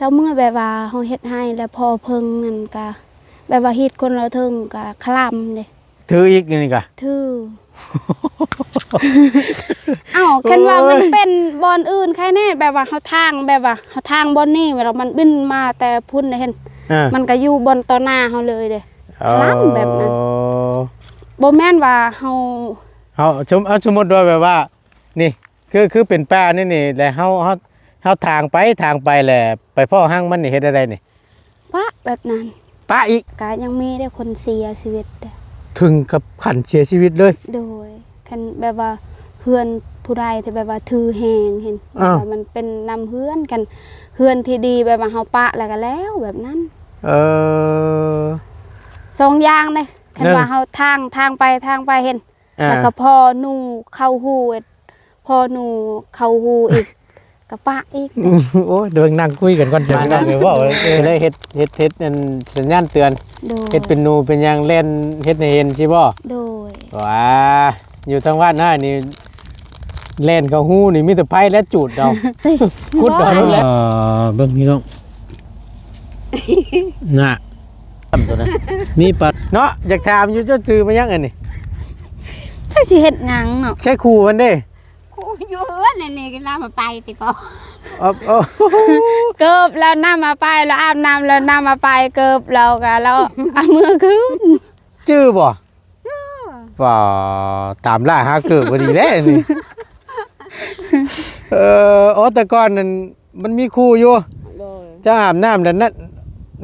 ແລ້ວເມື່ອແບບວ່າເຮົາເຮັດໄຮ່ແລ້ວພໍເພິ່ງນັ້ນກະ ແບບວ່າຮີດຄົນລະເທິງກະຄະລຳເດ້. ຖືອີກນີ້ກະ ຖື. ອ້າວ ຄັນວ່າມັນເປັນບ່ອນອື່ນໃຄແນ່ ແບບວ່າເຮົາທາງ ແບບວ່າເຮົາທາງບ່ອນນີ້ ແລ້ວມັນບິນມາແຕ່ພຸ້ນເດ້ ເຫັນ ເອີ ມັນກະຢູ່ບ່ອນຕໍ່ໜ້າເຮົາເລີຍເດ້. ເອີ ຄະລຳແບບນັ້ນ ບໍ່ແມ່ນວ່າເຮົາ ເຮົາ ສົມ ເອົາ ສົມມຸດວ່າແບບວ່າ ນີ້ ຄື ຄືເປັນປ່ານີ້ນີ້ ແລ້ວເຮົາ ເຮົາ ເຮົາທາງໄປ ທາງໄປ ແລ້ວໄປພໍ້ຮັງມັນນີ້ ເຮັດແນວໃດນີ້? ປະແບບນັ້ນ ປະອີກ ກະຍັງມີເດ້ຄົນເສຍຊີວິດເດ້. ເຖິງກັບຂັ້ນເສຍຊີວິດເລີຍ? ໂດຍ ຄັນແບບວ່າເຮືອນຜູ້ໃດທີ່ແບບວ່າຖືແຮງ ເຫັນ ເອີ ແບບວ່າມັນເປັນນຳເຮືອນ ຄັນເຮືອນທີ່ດີແບບວ່າເຮົາປະແລ້ວກະແລ້ວແບບນັ້ນ. ເອີ ສອງຢ່າງເດ້ ຄັນວ່າເຮົາທາງ ທາງໄປ ທາງໄປ ເຫັນ ອ່າ ແລ້ວກໍພໍໜູເຂົ້າຮູ ພໍໜູເຂົ້າຮູອີກ ກໍປະອີກ. ໂອ້ຍ ເບິ່ງນັ່ງຄຸຍກັນກ່ອນ ມານັ່ງເວົ້າ ເອີ ເລີຍເຮັດ ເຮັດ ເຮັດອັນສັນຍານເຕືອນ. ໂດຍ ເຮັດເປັນໜູເປັນຫຍັງ ແລ່ນເຮັດໃຫ້ເຫັນຊີ້ບໍ່? ໂດຍ ວ້າ ຢູ່ທາງບ້ານອ້າຍນີ້ ແລ່ນເຂົ້າຮູນີ້ມີແຕ່ໄຟແລະຈູດເອົາ ຂຸດເອົານັ້ນແຫຼະ. ເອີ ເບິ່ງພີ່ນ້ອງ ນະ ໂຕນັ້ນ ມີປາເນາະ. ຢາກຖາມຢູ່ ເຈົ້າຖືມາຫຍັງອັນນີ້? ຈັກຊິເຮັດຫຍັງເນາະ. ໃຊ້ຄູ່ມັນເດ້? ຄູ່ຢູ່ເຮືອນ ອັນນີ້ກໍນຳມາໄປຕິກໍ ເອີ ເອີ ເກີບລາວນຳມາໄປ ລາວອາບນ້ຳລາວນຳມາໄປ ເກີບລາວກໍລາວເອົາເມືອຄືນ. ຈື່ບໍ່? ວ່າຕາມລ່າຫາເກີບບໍ່ດີແລ້ວນີ້. ເອີ ອໍ ແຕ່ກ່ອນນັ້ນມັນມີຄູຢູ່. ໂດຍ ເຈົ້າອາບນ້ຳແລ້ວນະ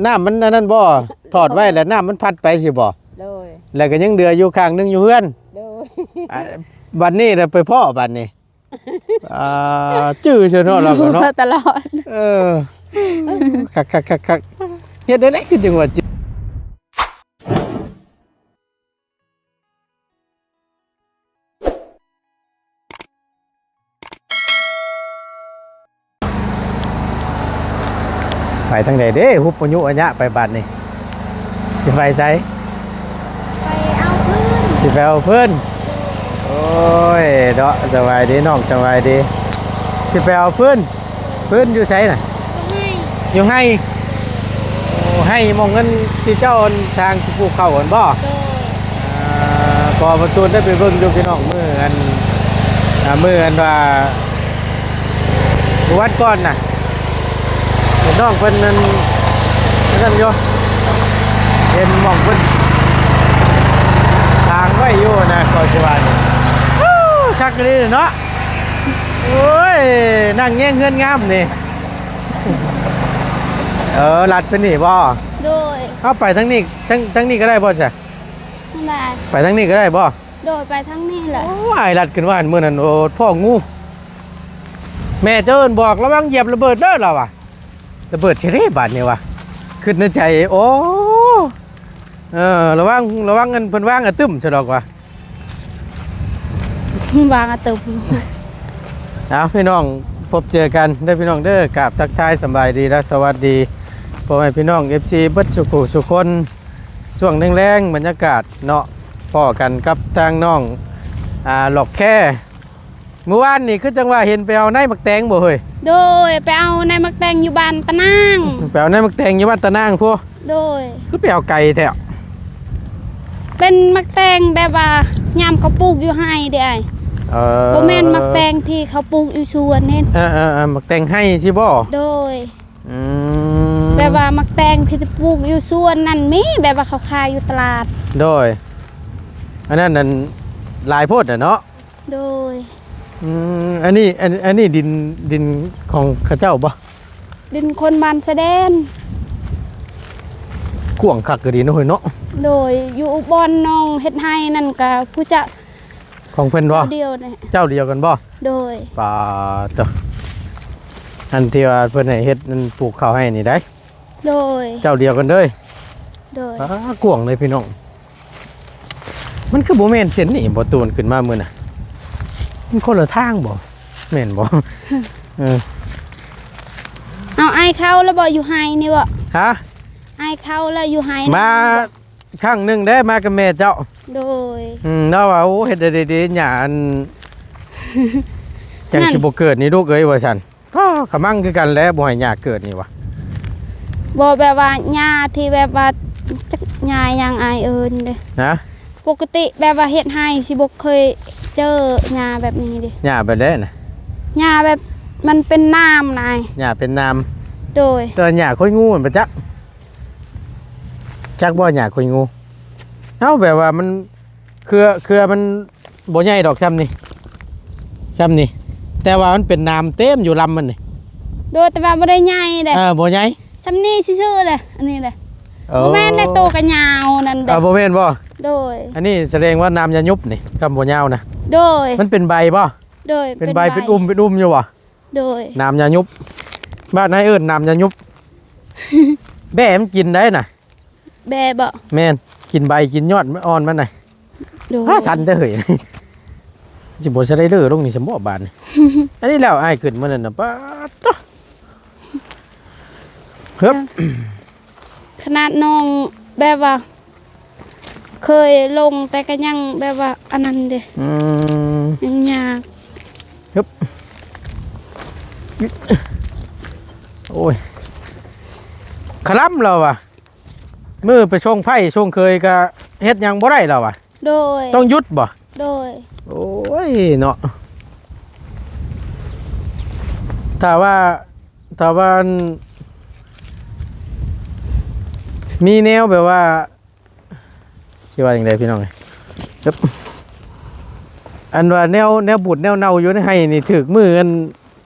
ນ້ຳມັນອັນນັ້ນບໍ່? ຖອດໄວ້ແລ້ວນ້ຳມັນພັດໄປຊີ້ບໍ່? ໂດຍ ແລ້ວກໍຍັງເຫຼືອຢູ່ຂ້າງໜຶ່ງຢູ່ເຮືອນ. ໂດຍ ອາ ບັດນີ້ລະໄປພໍ້ບັດນີ້. ອ່າ ຈື່ເຊີເນາະ ລາວກໍເນາະ ຕະຫຼອດ. ເອີ ຄັກໆໆໆ ເຮັດໄດ້ໃດຄືຈັ່ງວ່າ ໄປທາງໃດເດ້? ຫຸບປະຍຸອະຍະໄປບາດນີ້ ຊິໄປໃສ? ໄປເອົາຟືນ. ຊິໄປເອົາຟືນ? ໂອ້ຍ ເນາະ ສະບາຍດີນ້ອງ ສະບາຍດີ. ຊິໄປເອົາຟືນ? ຟືນຢູ່ໃສນະ? ຢູ່ໄຮ່. ຢູ່ໄຮ່? ໂອ້ ໄຮ່ໝ່ອງນັ້ນທີ່ເຈົ້າທາງຊິປູກເຂົ້າຫັ້ນບໍ່? ໂດຍ ອ່າ ພໍປະຕູນໄດ້ໄປເບິ່ງຢູ່ພີ່ນ້ອງ ມື້ອັນ ອ່າ ມື້ອັນວ່າ ມື້ວັນກ່ອນນະ ເຫັນນ້ອງເພິ່ນນັ້ນ ນັ້ນຢູ່ ເຫັນໝ່ອງເພິ່ນທາງໄວ້ຢູ່ນະ ກໍຊິວ່ານີ້. ໂອ້ ຄັກອີ່ຫຼີເນາະ. ໂອ້ຍ ນັ່ງແຍງເຮືອນງາມນີ້. ເອີ ລັດໄປນີ້ບໍ່? ໂດຍ ເຮົາໄປທາງນີ້ ທາງ ທາງນີ້ກໍໄດ້ບໍ່ຊະ? ໄດ້ ໄປທາງນີ້ກໍໄດ້ບໍ່? ໂດຍ ໄປທາງນີ້ແຫຼະ. ໂອ້ ອ້າຍລັດຂຶ້ນວ່າມື້ນັ້ນ ໂອ້ ພໍ້ງູ ແມ່ເຈົ້າເອີ້ນບອກ ລະວັງຢຽບລະເບີດເດີ ລາວວ່າ. ລະເບີດໃສເດບາດນີ້ວະ ຄິດໃນໃຈ. ໂອ້ ເອີ ລະວັງ ລະວັງອັນເພິ່ນວາງອະຕຶ້ມຊະດອກວ່າ ວາງອະຕຶ້ມ. ເອົາ ພີ່ນ້ອງ ພົບເຈີກັນເດີພີ່ນ້ອງເດີ ກາບທັກທາຍສະບາຍດີ ແລະ ສະຫວັດດີພໍ່ແມ່ພີ່ນ້ອງ ເອັຟຊີ ເບິດສູ່ຜູ້ສູ່ຄົນ. ຊ່ວງແລງໆ ບັນຍາກາດເນາະ ພໍ້ກັນກັບທາງນ້ອງ ອ່າ ຫຼອກແຄ. ມື້ວານນີ້ຄືຈັ່ງວ່າເຫັນໄປເອົາໃນໝາກແຕງບໍ່ເຮີ້ຍ? ໂດຍ ໄປເອົາໃນໝາກແຕງຢູ່ບ້ານຕານາງ. ໄປເອົາໃນໝາກແຕງຢູ່ບ້ານຕານາງພຸ້ນ? ໂດຍ ຄືໄປເອົາໄກແທ້? ເປັນໝາກແຕງແບບວ່າຍາມເຂົາປູກຢູ່ໄຮ່ເດ້ອ້າຍ. ເອີ ບໍ່ແມ່ນໝາກແຕງທີ່ເຂົາປູກຢູ່ສວນເດ້. ເອີໆໆ ໝາກແຕງໄຮ່ຊີ້ບໍ່? ໂດຍ ອືມ ແບບວ່າໝາກແຕງທີ່ປູກຢູ່ສວນນັ້ນມີ ແບບວ່າເຂົາຂາຍຢູ່ຕະຫຼາດ. ໂດຍ ອັນນັ້ນນັ້ນຫຼາຍໂພດນະເນາະ. ໂດຍ ອືມ ອັນນີ້ ອັນ ອັນນີ້ດິນ ດິນຂອງເຂົາເຈົ້າບໍ່? ດິນຄົນບ້ານຊາແດນ. ກວ້າງຄັກກະດີເນາະເຮີ້ຍເນາະ. ໂດຍ ຢູ່ບ່ອນນ້ອງເຮັດໄຮ່ນັ້ນກະຜູ້ຈະ ຂອງເພິ່ນບໍ່? ເຈົ້າດຽວນີ້ ເຈົ້າດຽວກັນບໍ່? ໂດຍ ປາໂຕ ອັນທີ່ວ່າເພິ່ນໃຫ້ເຮັດນັ້ນ ປູກເຂົ້າໄຮ່ນີ້ໄດ໋. ໂດຍ ເຈົ້າດຽວກັນເດີ. ໂດຍ ປາ ກວ້າງເລີຍພີ່ນ້ອງ. ມັນຄືບໍ່ແມ່ນເສັ້ນນີ້ບໍ່ ໂຕນຂຶ້ນມາມື້ນະ ມັນຄົນລະທາງບໍ່? ແມ່ນບໍ່? ເອີ ເອົາ ອ້າຍເຂົ້າແລ້ວບໍ່ ຢູ່ໄຮ່ນີ້ບໍ່? ຮະ? ອ້າຍເຂົ້າແລ້ວຢູ່ໄຮ່ນີ້ ມາ ຄັ້ງໜຶ່ງເດ້ ມາກັບແມ່ເຈົ້າ. ໂດຍ ອືມ ລາວວ່າ ໂອ້ ເຮັດໄດ້ດີໆ ຫຍ້າອັນ ຈັ່ງຊິບໍ່ເກີດນີ້ລູກເອີຍ ວ່າຊັ້ນ. ກະມັ່ງຄືກັນແຫຼະ ບໍ່ໃຫ້ຫຍ້າເກີດນີ້ຫວາ. ບໍ່ ແບບວ່າຫຍ້າທີ່ແບບວ່າ ຈັກຫຍ້າຫຍັງອ້າຍເອີ້ນເດ້. ຮະ? ປົກກະຕິແບບວ່າເຮັດໄຮ່ຊິບໍ່ເຄີຍເຈີຫຍ້າແບບນີ້ເດ້. ຫຍ້າແບບໃດນະ? ຫຍ້າແບບມັນເປັນໜາມນາຍ. ຫຍ້າເປັນໜາມ. ໂດຍ. ແຕ່ຫຍ້າໂຄຍງູມັນປະຈັກ. ຈັກບໍ່ຫຍ້າໂຄຍງູ? ເອົ້າ ແບບວ່າມັນ ເຄືອ ເຄືອມັນບໍ່ໃຫຍ່ດອກ ຊ່ຳນີ້ ຊ່ຳນີ້ ແຕ່ວ່າມັນເປັນໜາມເຕັມຢູ່ລຳມັນນີ້. ໂດຍ ແຕ່ວ່າບໍ່ໄດ້ໃຫຍ່ເດ້. ເອີ ບໍ່ໃຫຍ່ ຊ່ຳນີ້ຊື່ໆເດ້ ອັນນີ້ເດ້. ໂອ້ ບໍ່ແມ່ນເດ້ ໂຕກະຍາວນັ້ນເດ້. ເອີ ບໍ່ແມ່ນບໍ່? ໂດຍ. ອັນນີ້ສະແດງວ່າໜາມຢາຍຸບນີ້ ຄຳບໍ່ຍາວນະ. ໂດຍ. ມັນເປັນໃບບໍ່? ໂດຍ. ເປັນໃບ ເປັນໃບ ເປັນອຸ່ມ ເປັນອຸ່ມຢູ່ບໍ່? ໂດຍ. ໜາມຢາຍຸບ ບ້ານໃຫ້ເອີ້ນໜາມຢາຍຸບ. ແບ້ມັນກິນໄດ້ນະ. ແບ້ບໍ່? ແມ່ນ ກິນໃບກິນຍອດມັນອ່ອນມັນນະ. ໂດຍ. ພາສັນເດີເຮີ້ຍ ຊິບໍ່ສະໄລເດີລົງນີ້ຊັ້ນບໍ່ບາດນີ້. ອັນນີ້ແລ້ວອ້າຍຂຶ້ນມື້ນັ້ນນະ ປາດໂທ້ ເຮີບ. ຂະໜາດນ້ອງແບບວ່າ ເຄີຍລົງແຕ່ກະຍັງແບບວ່າອັນນັ້ນເດ້. ອືມ ຍັງຍາກ. ຮຶບ ໂອ້ຍ ຄະລຳລາວວ່າ ມື້ໄປສົ່ງໃພ້ສົ່ງເຂີຍກະເຮັດຫຍັງບໍ່ໄດ້ລາວວ່າ. ໂດຍ. ຕ້ອງຢຸດບໍ່? ໂດຍ. ໂອ້ຍເນາະ ຖ້າວ່າ ຖ້າວ່າ ມີແນວແບບວ່າ ຊິວ່າຈັ່ງໃດພີ່ນ້ອງເອີຍ ອັນວ່າແນວ ແນວບູດແນວເນົ່າຢູ່ໃນໄຮ່ນີ້ ຖືກມື້ອັນ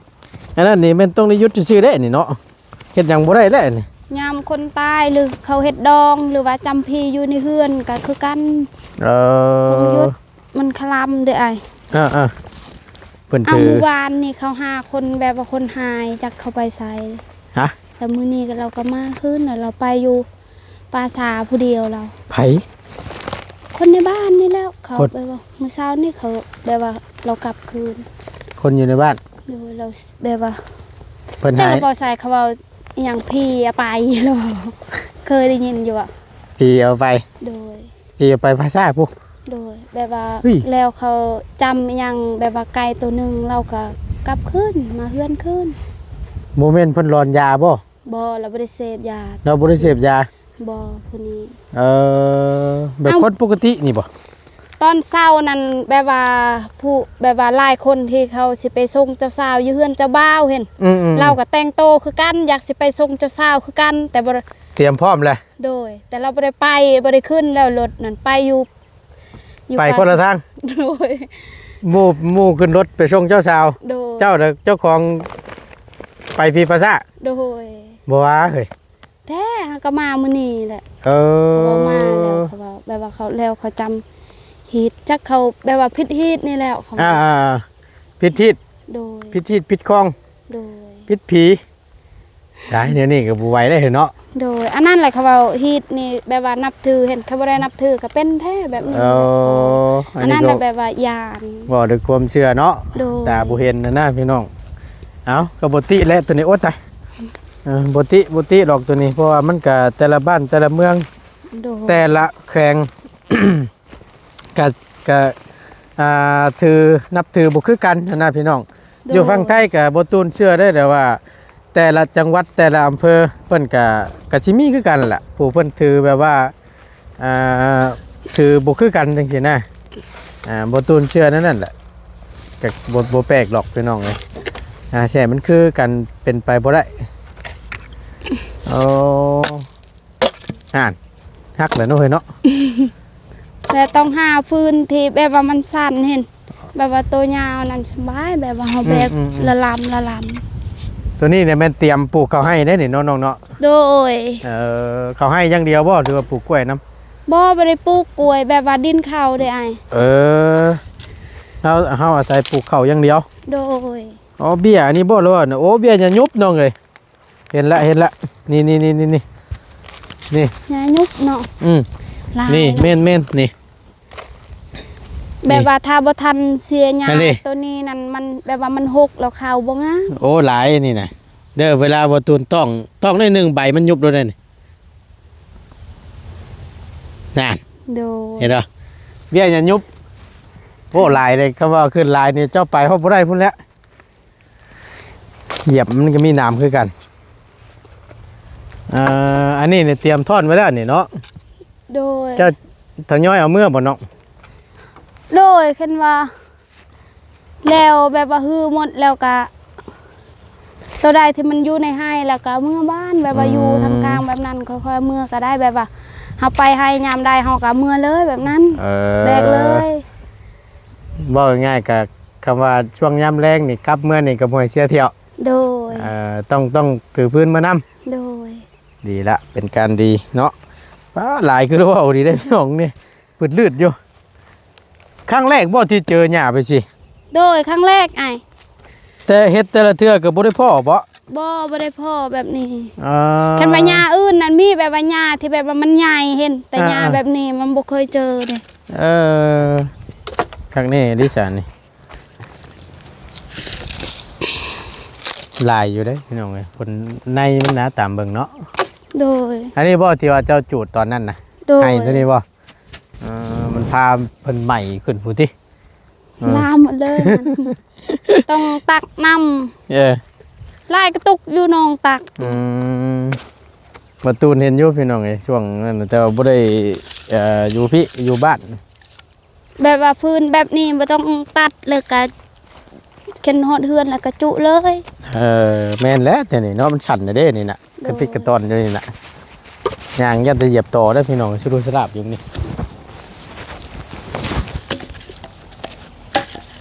ອັນນັ້ນນີ້ແມ່ນຕ້ອງໄດ້ຢຸດຊື່ໆເດ້ນີ້ເນາະ ເຮັດຫຍັງບໍ່ໄດ້ແລ້ວນີ້. ຍາມຄົນຕາຍ ຫຼືເຂົາເຮັດດອງ ຫຼືວ່າຈຳພີຢູ່ໃນເຮືອນກະຄືກັນ. ເອີ ຕ້ອງຢຸດ ມັນຄະລຳເດ້ອ້າຍ. ເອີໆ ເພິ່ນຖື ເອົາ ມື້ວານນີ້ເຂົາຫ້າຄົນ ແບບວ່າຄົນຫາຍ ຈັກເຂົາໄປໃສ. ຮະ? ແລ້ວມື້ນີ້ກໍ ລາວກໍມາຄືນ ແລ້ວລາວໄປຢູ່ປ່າຊ້າຜູ້ດຽວລາວ. ໃຜ? ຄົນໃນບ້ານນີ້ແຫຼະ. ເຂົາ ຄົນ ແບບວ່າມື້ເຊົ້ານີ້ເຂົາ ແບບວ່າລາວກັບຄືນ. ຄົນຢູ່ໃນບ້ານ? ໂດຍ. ລາວແບບວ່າ ເພິ່ນຫາຍ ເຂົາເວົ້າໃສ່ ເຂົາເວົ້າອີ່ຫຍັງ ຜີເອົາໄປ ລາວເຄີຍໄດ້ຍິນຢູ່ບໍ່? ຜີເອົາໄປ? ໂດຍ. ທີ່ໄປພາສາພຸ້ນ. ໂດຍ. ແບບວ່າ ເຮີ້ຍ ແລ້ວເຂົາຈຳອີ່ຫຍັງ ແບບວ່າໄກ່ໂຕໜຶ່ງ ລາວກໍກັບຄືນມາເຮືອນຄືນ. ບໍ່ແມ່ນເພິ່ນຫຼອນຢາບໍ່? ບໍ່ ລາວບໍ່ໄດ້ເສບຢາ. ລາວບໍ່ໄດ້ເສບຢາ? ບໍ່ ຜູ້ນີ້. ເອີ ແບບ ເອົ້າ ຄົນປົກກະຕິນີ້ບໍ່? ຕອນເຊົ້ານັ້ນ ແບບວ່າຜູ້ ແບບວ່າຫຼາຍຄົນທີ່ເຂົາຊິໄປສົ່ງເຈົ້າສາວຢູ່ເຮືອນເຈົ້າບ່າວເຫັນ. ອືມໆໆ. ລາວກໍແຕ່ງໂຕຄືກັນ ຢາກຊິໄປສົ່ງເຈົ້າສາວຄືກັນ ແຕ່ບໍ່ ຕຽມພ້ອມແລ້ວ. ໂດຍ. ແຕ່ລາວບໍ່ໄດ້ໄປ ບໍ່ໄດ້ຂຶ້ນແລ້ວ ລົດນັ້ນໄປຢູ່ ຢູ່ ໄປຄົນລະທາງ. ໂດຍ. ໝູ່ ໝູ່ຂຶ້ນລົດໄປສົ່ງເຈົ້າສາວ. ໂດຍ. ເຈົ້ານະ ເຈົ້າຂອງໄປພີພາສາ. ໂດຍ. ບໍ່ວ່າເຮີ້ຍ ແທ້ ເຮົາກໍມາມື້ນີ້ແຫຼະ. ເອີ ເຂົາເວົ້າມາແລ້ວ ເຂົາເວົ້າແບບວ່າເຂົາ ແລ້ວເຂົາຈຳຮີດ ຈັກເຂົາແບບວ່າຜິດຮີດນີ້ແຫຼະ ເຂົາ ອ່າໆໆ ຜິດຮີດ. ໂດຍ. ຜິດຮີດຜິດຄອງ. ໂດຍ. ຜິດຜີ. ຕາຍ ແນວນີ້ກໍບໍ່ໄຫວເດ້ເນາະ. ໂດຍ. ອັນນັ້ນແຫຼະເຂົາເວົ້າ ຮີດນີ້ແບບວ່ານັບຖື ເຫັນເຂົາບໍ່ໄດ້ນັບຖືກໍເປັນແທ້ແບບນີ້. ເອີ ອັນນັ້ນແຫຼະ ອັນນີ້ກໍແບບວ່າຢ້ານ ເວົ້າດ້ວຍຄວາມເຊື່ອເນາະ. ໂດຍ. ຕາບໍ່ເຫັນນະນະ ພີ່ນ້ອງ. ເອົ້າ ກໍບໍ່ຕິແຫຼະໂຕນີ້ ໂອ້ຕາຍ. ເອີ ບໍ່ຕິ ບໍ່ຕິດອກໂຕນີ້ ເພາະວ່າມັນກະແຕ່ລະບ້ານແຕ່ລະເມືອງ ໂດຍ ແຕ່ລະແຂວງ ກະ ກະ ອ່າ ຖື ນັບຖືບໍ່ຄືກັນຫັ້ນນະພີ່ນ້ອງ. ໂດຍ. ຢູ່ຝັ່ງໄທກະບໍ່ຕູນເຊື່ອເດ້ ແຕ່ວ່າແຕ່ລະຈັງຫວັດ ແຕ່ລະອຳເພີ ເພິ່ນກະ ກະຊິມີຄືກັນລະ ຜູ້ເພິ່ນຖືແບບວ່າ ອ່າ ຖືບໍ່ຄືກັນຈັ່ງຊີ້ນະ. ອ່າ ບໍ່ຕູນເຊື່ອແນວນັ້ນແຫຼະ ກະບໍ່ ບໍ່ແປກດອກພີ່ນ້ອງເອີຍ. ອ່າ ແຕ່ມັນຄືກັນເປັນໄປບໍ່ໄດ້. ໂອ້ ຫັ້ນ ຫັກແລ້ວເນາະເຮີ້ຍເນາະ. ແຕ່ຕ້ອງຫາຟືນທີ່ແບບວ່າມັນສັ້ນເຫັນ ແບບວ່າໂຕຍາວນັ້ນສະບາຍ ແບບວ່າເຮົາແບກ ອືມໆໆ ລະລຳ ລະລຳ. ໂຕນີ້ນີ້ແມ່ນຕຽມປູກເຂົ້າໄຮ່ເດ້ນີ້ເນາະນ້ອງເນາະ. ໂດຍ. ເອີ ເຂົ້າໄຮ່ຢ່າງດຽວບໍ່ ຫຼືວ່າປູກກ້ວຍນຳ? ບໍ່ ບໍ່ໄດ້ປູກກ້ວຍ ແບບວ່າດິນເຂົາເດ້ອ້າຍ. ເອີ ເຮົາ ເຮົາອາໄສປູກເຂົ້າຢ່າງດຽວ. ໂດຍ. ອໍ ເບ້ຍອັນນີ້ບໍ່ ຫຼືວ່າ ໂອ້ ເບ້ຍຫຍ້າຍຸບນ້ອງເອີຍ. ເຫັນລະ ເຫັນລະ ນີ້ ນີ້ ນີ້ ນີ້ ນີ້ ຫຍ້າຍຸບເນາະ. ອືມ ຫຼາຍ ນີ້ ເນາະ ແມ່ນໆ ນີ້ ແບບວ່າຖ້າບໍ່ທັນເສຍຫຍ້າ ອັນນີ້ ໂຕນີ້ນັ້ນ ມັນແບບວ່າມັນຫົກແລ້ວ ເຂົ້າບໍ່ງາມ. ໂອ້ ຫຼາຍນີ້ນະ ເດີ ເວລາບໍ່ຕູນຕ້ອງ ຕ້ອງໜ້ອຍໜຶ່ງ ໃບມັນຍຸບໂລດເດ້ນີ້ ນັ້ນ. ໂດຍ. ເຫັນບໍ່ ເບ້ຍຫຍ້າຍຸບ. ໂອ້ ຫຼາຍເດ້ ຄຳວ່າຂຶ້ນຫຼາຍນີ້ ເຈົ້າໄປຮອດບໍ່ໄດ້ພຸ້ນແຫຼະ. ຢຽບມັນກໍມີໜາມຄືກັນ. ອ່າ ອັນນີ້ນີ້ຕຽມທ້ອນໄວ້ແລ້ວນີ້ເນາະ. ໂດຍ. ເຈົ້າທະຍອຍເອົາເມືອບໍ່ນ້ອງ? ໂດຍ. ຄັນວ່າແລ້ວແບບວ່າຮື້ໝົດແລ້ວກະ ໂຕໃດທີ່ມັນຢູ່ໃນໄຮ່ແລ້ວກະເມືອບ້ານ ແບບວ່າ ອືມ ຢູ່ທາງກາງແບບນັ້ນ ຄ່ອຍໆເມືອກະໄດ້ ແບບວ່າເຮົາໄປໄຮ່ຍາມໃດເຮົາກະເມືອເລີຍແບບນັ້ນ. ເອີ ແບກເລີຍ. ເວົ້າງ່າຍໆກະ ຄຳວ່າຊ່ວງຍາມແລງນີ້ກັບເມືອນີ້ກະບໍ່ໃຫ້ເສຍທ່ຽວ. ໂດຍ. ເອີ ຕ້ອງ ຕ້ອງຖືຟືນເມືອນຳ. ໂດຍ. ດີລະ ເປັນການດີເນາະ. ປ້າ ຫຼາຍຄືເວົ້າດີເດ້ພີ່ນ້ອງນີ້ ປຶດລືດຢູ່. ຄັ້ງແລກບໍ່ທີ່ເຈີຫຍ້າໄປຊີ້? ໂດຍ ຄັ້ງແລກອ້າຍ. ແຕ່ເຮັດແຕ່ລະເທື່ອກໍບໍ່ໄດ້ພໍ້ບໍ? ບໍ່ ບໍ່ໄດ້ພໍ້ແບບນີ້. ອໍ ຄັນວ່າຫຍ້າອື່ນນັ້ນມີ ແບບວ່າຫຍ້າທີ່ແບບວ່າມັນໃຫຍ່ເຫັນ ແຕ່ ອ່າໆ ຫຍ້າແບບນີ້ມັນບໍ່ເຄີຍເຈີເດ້. ເອີ ຄັກແນ່ເດ້ຊັ້ນນີ້. ຫຼາຍຢູ່ເດ້ພີ່ນ້ອງເອີຍ ຄົນໃນມັນນະ ຕາມເບິ່ງເນາະ. ໂດຍ. ອັນນີ້ບໍ່ທີ່ວ່າເຈົ້າຈູດຕອນນັ້ນນະ? ໂດຍ. ໄຮ່ຕົວນີ້ບໍ່? ເອີ ມັນພາເພິ່ນໄໝ້ຂຶ້ນພຸ້ນຕິ. ເອີ ລາມໝົດເລີຍ. ຕ້ອງຕັກນ້ຳ. ເອີ ຫຼາຍກະຕຸກຢູ່ໜອງຕັກ. ອືມ ບໍ່ຕູນເຫັນຢູ່ພີ່ນ້ອງເອີຍ ຊ່ວງນັ້ນ ແຕ່ວ່າບໍ່ໄດ້ ເອີ ຢູ່ພີ້ ຢູ່ບ້ານ. ແບບວ່າຟືນແບບນີ້ບໍ່ຕ້ອງຕັດ ແລ້ວກະ ຄັນຮອດເຮືອນແລ້ວກະຈຸເລີຍ. ເອີ ແມ່ນແຫຼະ ແຖວນີ້ເນາະ ມັນຊັນແດ່ນີ້ນະ. ໂດຍ. ກະຕິກກະຕອນຢູ່ນີ້ນະ ຍ່າງຢ້ານແຕ່ຢຽບຕໍເດີ້ພີ່ນ້ອງ ສະດຸດສະຫຼາບຢູ່ນີ້.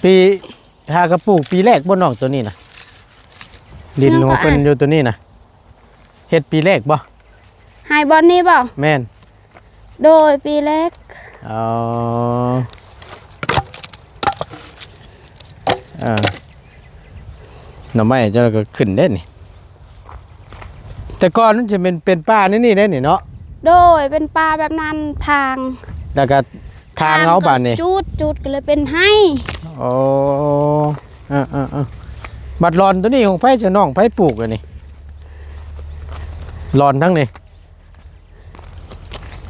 ປີ ຫາກະປູກປີແລກບໍ່ນ້ອງໂຕນີ້ນະ? ດິນຂອງເພິ່ນຢູ່ໂຕນີ້ນະ ເຮັດປີແລກບໍ່? ໃຫ້ບ່ອນນີ້ບໍ່? ແມ່ນ. ໂດຍ ປີແລກ. ອໍ ເອີ ໜໍ່ໄມ້ເຈົ້າກໍຂຶ້ນເດ້ນີ້. ແຕ່ກ່ອນມັນຊິເປັນ ເປັນປ່າໃນນີ້ເດ້ນີ້ເນາະ? ໂດຍ ເປັນປ່າແບບນັ້ນ ທາງ ແລ້ວກໍ ທາງເອົາບາດນີ້ ຈູດ ຈູດກໍເລີຍເປັນໄຮ່. ອໍ ເອີໆໆ ບັດລອນໂຕນີ້ຂອງໃຜ ເຈົ້ານ້ອງ ໃຜປູກອັນນີ້? ລອນທັງນີ້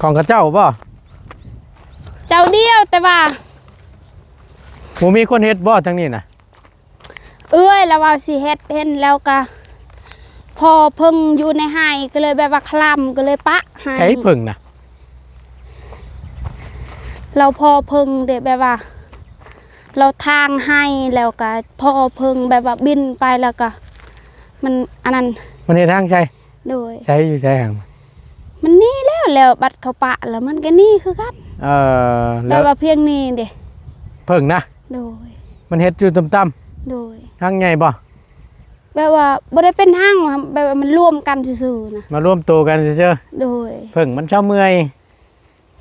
ຂອງເຂົາເຈົ້າບໍ່? ເຈົ້າດຽວ ແຕ່ວ່າ ບໍ່ມີຄົນເຮັດບໍ່ທາງນີ້ນະ? ເອື້ອຍລາວວ່າຊິເຮັດ ເຫັນແລ້ວກະພໍເພິ່ງຢູ່ໃນໄຮ່ ກໍເລີຍແບບວ່າຄະລຳ ກໍເລີຍປະໃຫ້. ໃສເຜິ້ງນະ? ລາວພໍເພິ່ງເດ້ ແບບວ່າລາວທາງໄຮ່ ແລ້ວກະພໍເພິ່ງແບບວ່າບິນໄປ ແລ້ວກະມັນອັນນັ້ນ ມັນເຮັດທາງໃສ່. ໂດຍ. ໃສຢູ່ໃສຫາ? ມັນໜີແລ້ວ ແລ້ວບັດເຂົາປະແລ້ວມັນກໍໜີຄືກັນ. ເອີ ແບບວ່າພຽງນີ້ເດ້ ເຜິ້ງນະ. ໂດຍ. ມັນເຮັດຢູ່ຕ່ຳໆ. ໂດຍ. ຮັງໃຫຍ່ບໍ່? ແບບວ່າບໍ່ໄດ້ເປັນຮັງ ແບບວ່າມັນລວມກັນຊື່ໆນະ. ມາລວມໂຕກັນຊື່ໆ. ໂດຍ. ເຜິ້ງມັນເຊົາເມື່ອຍ.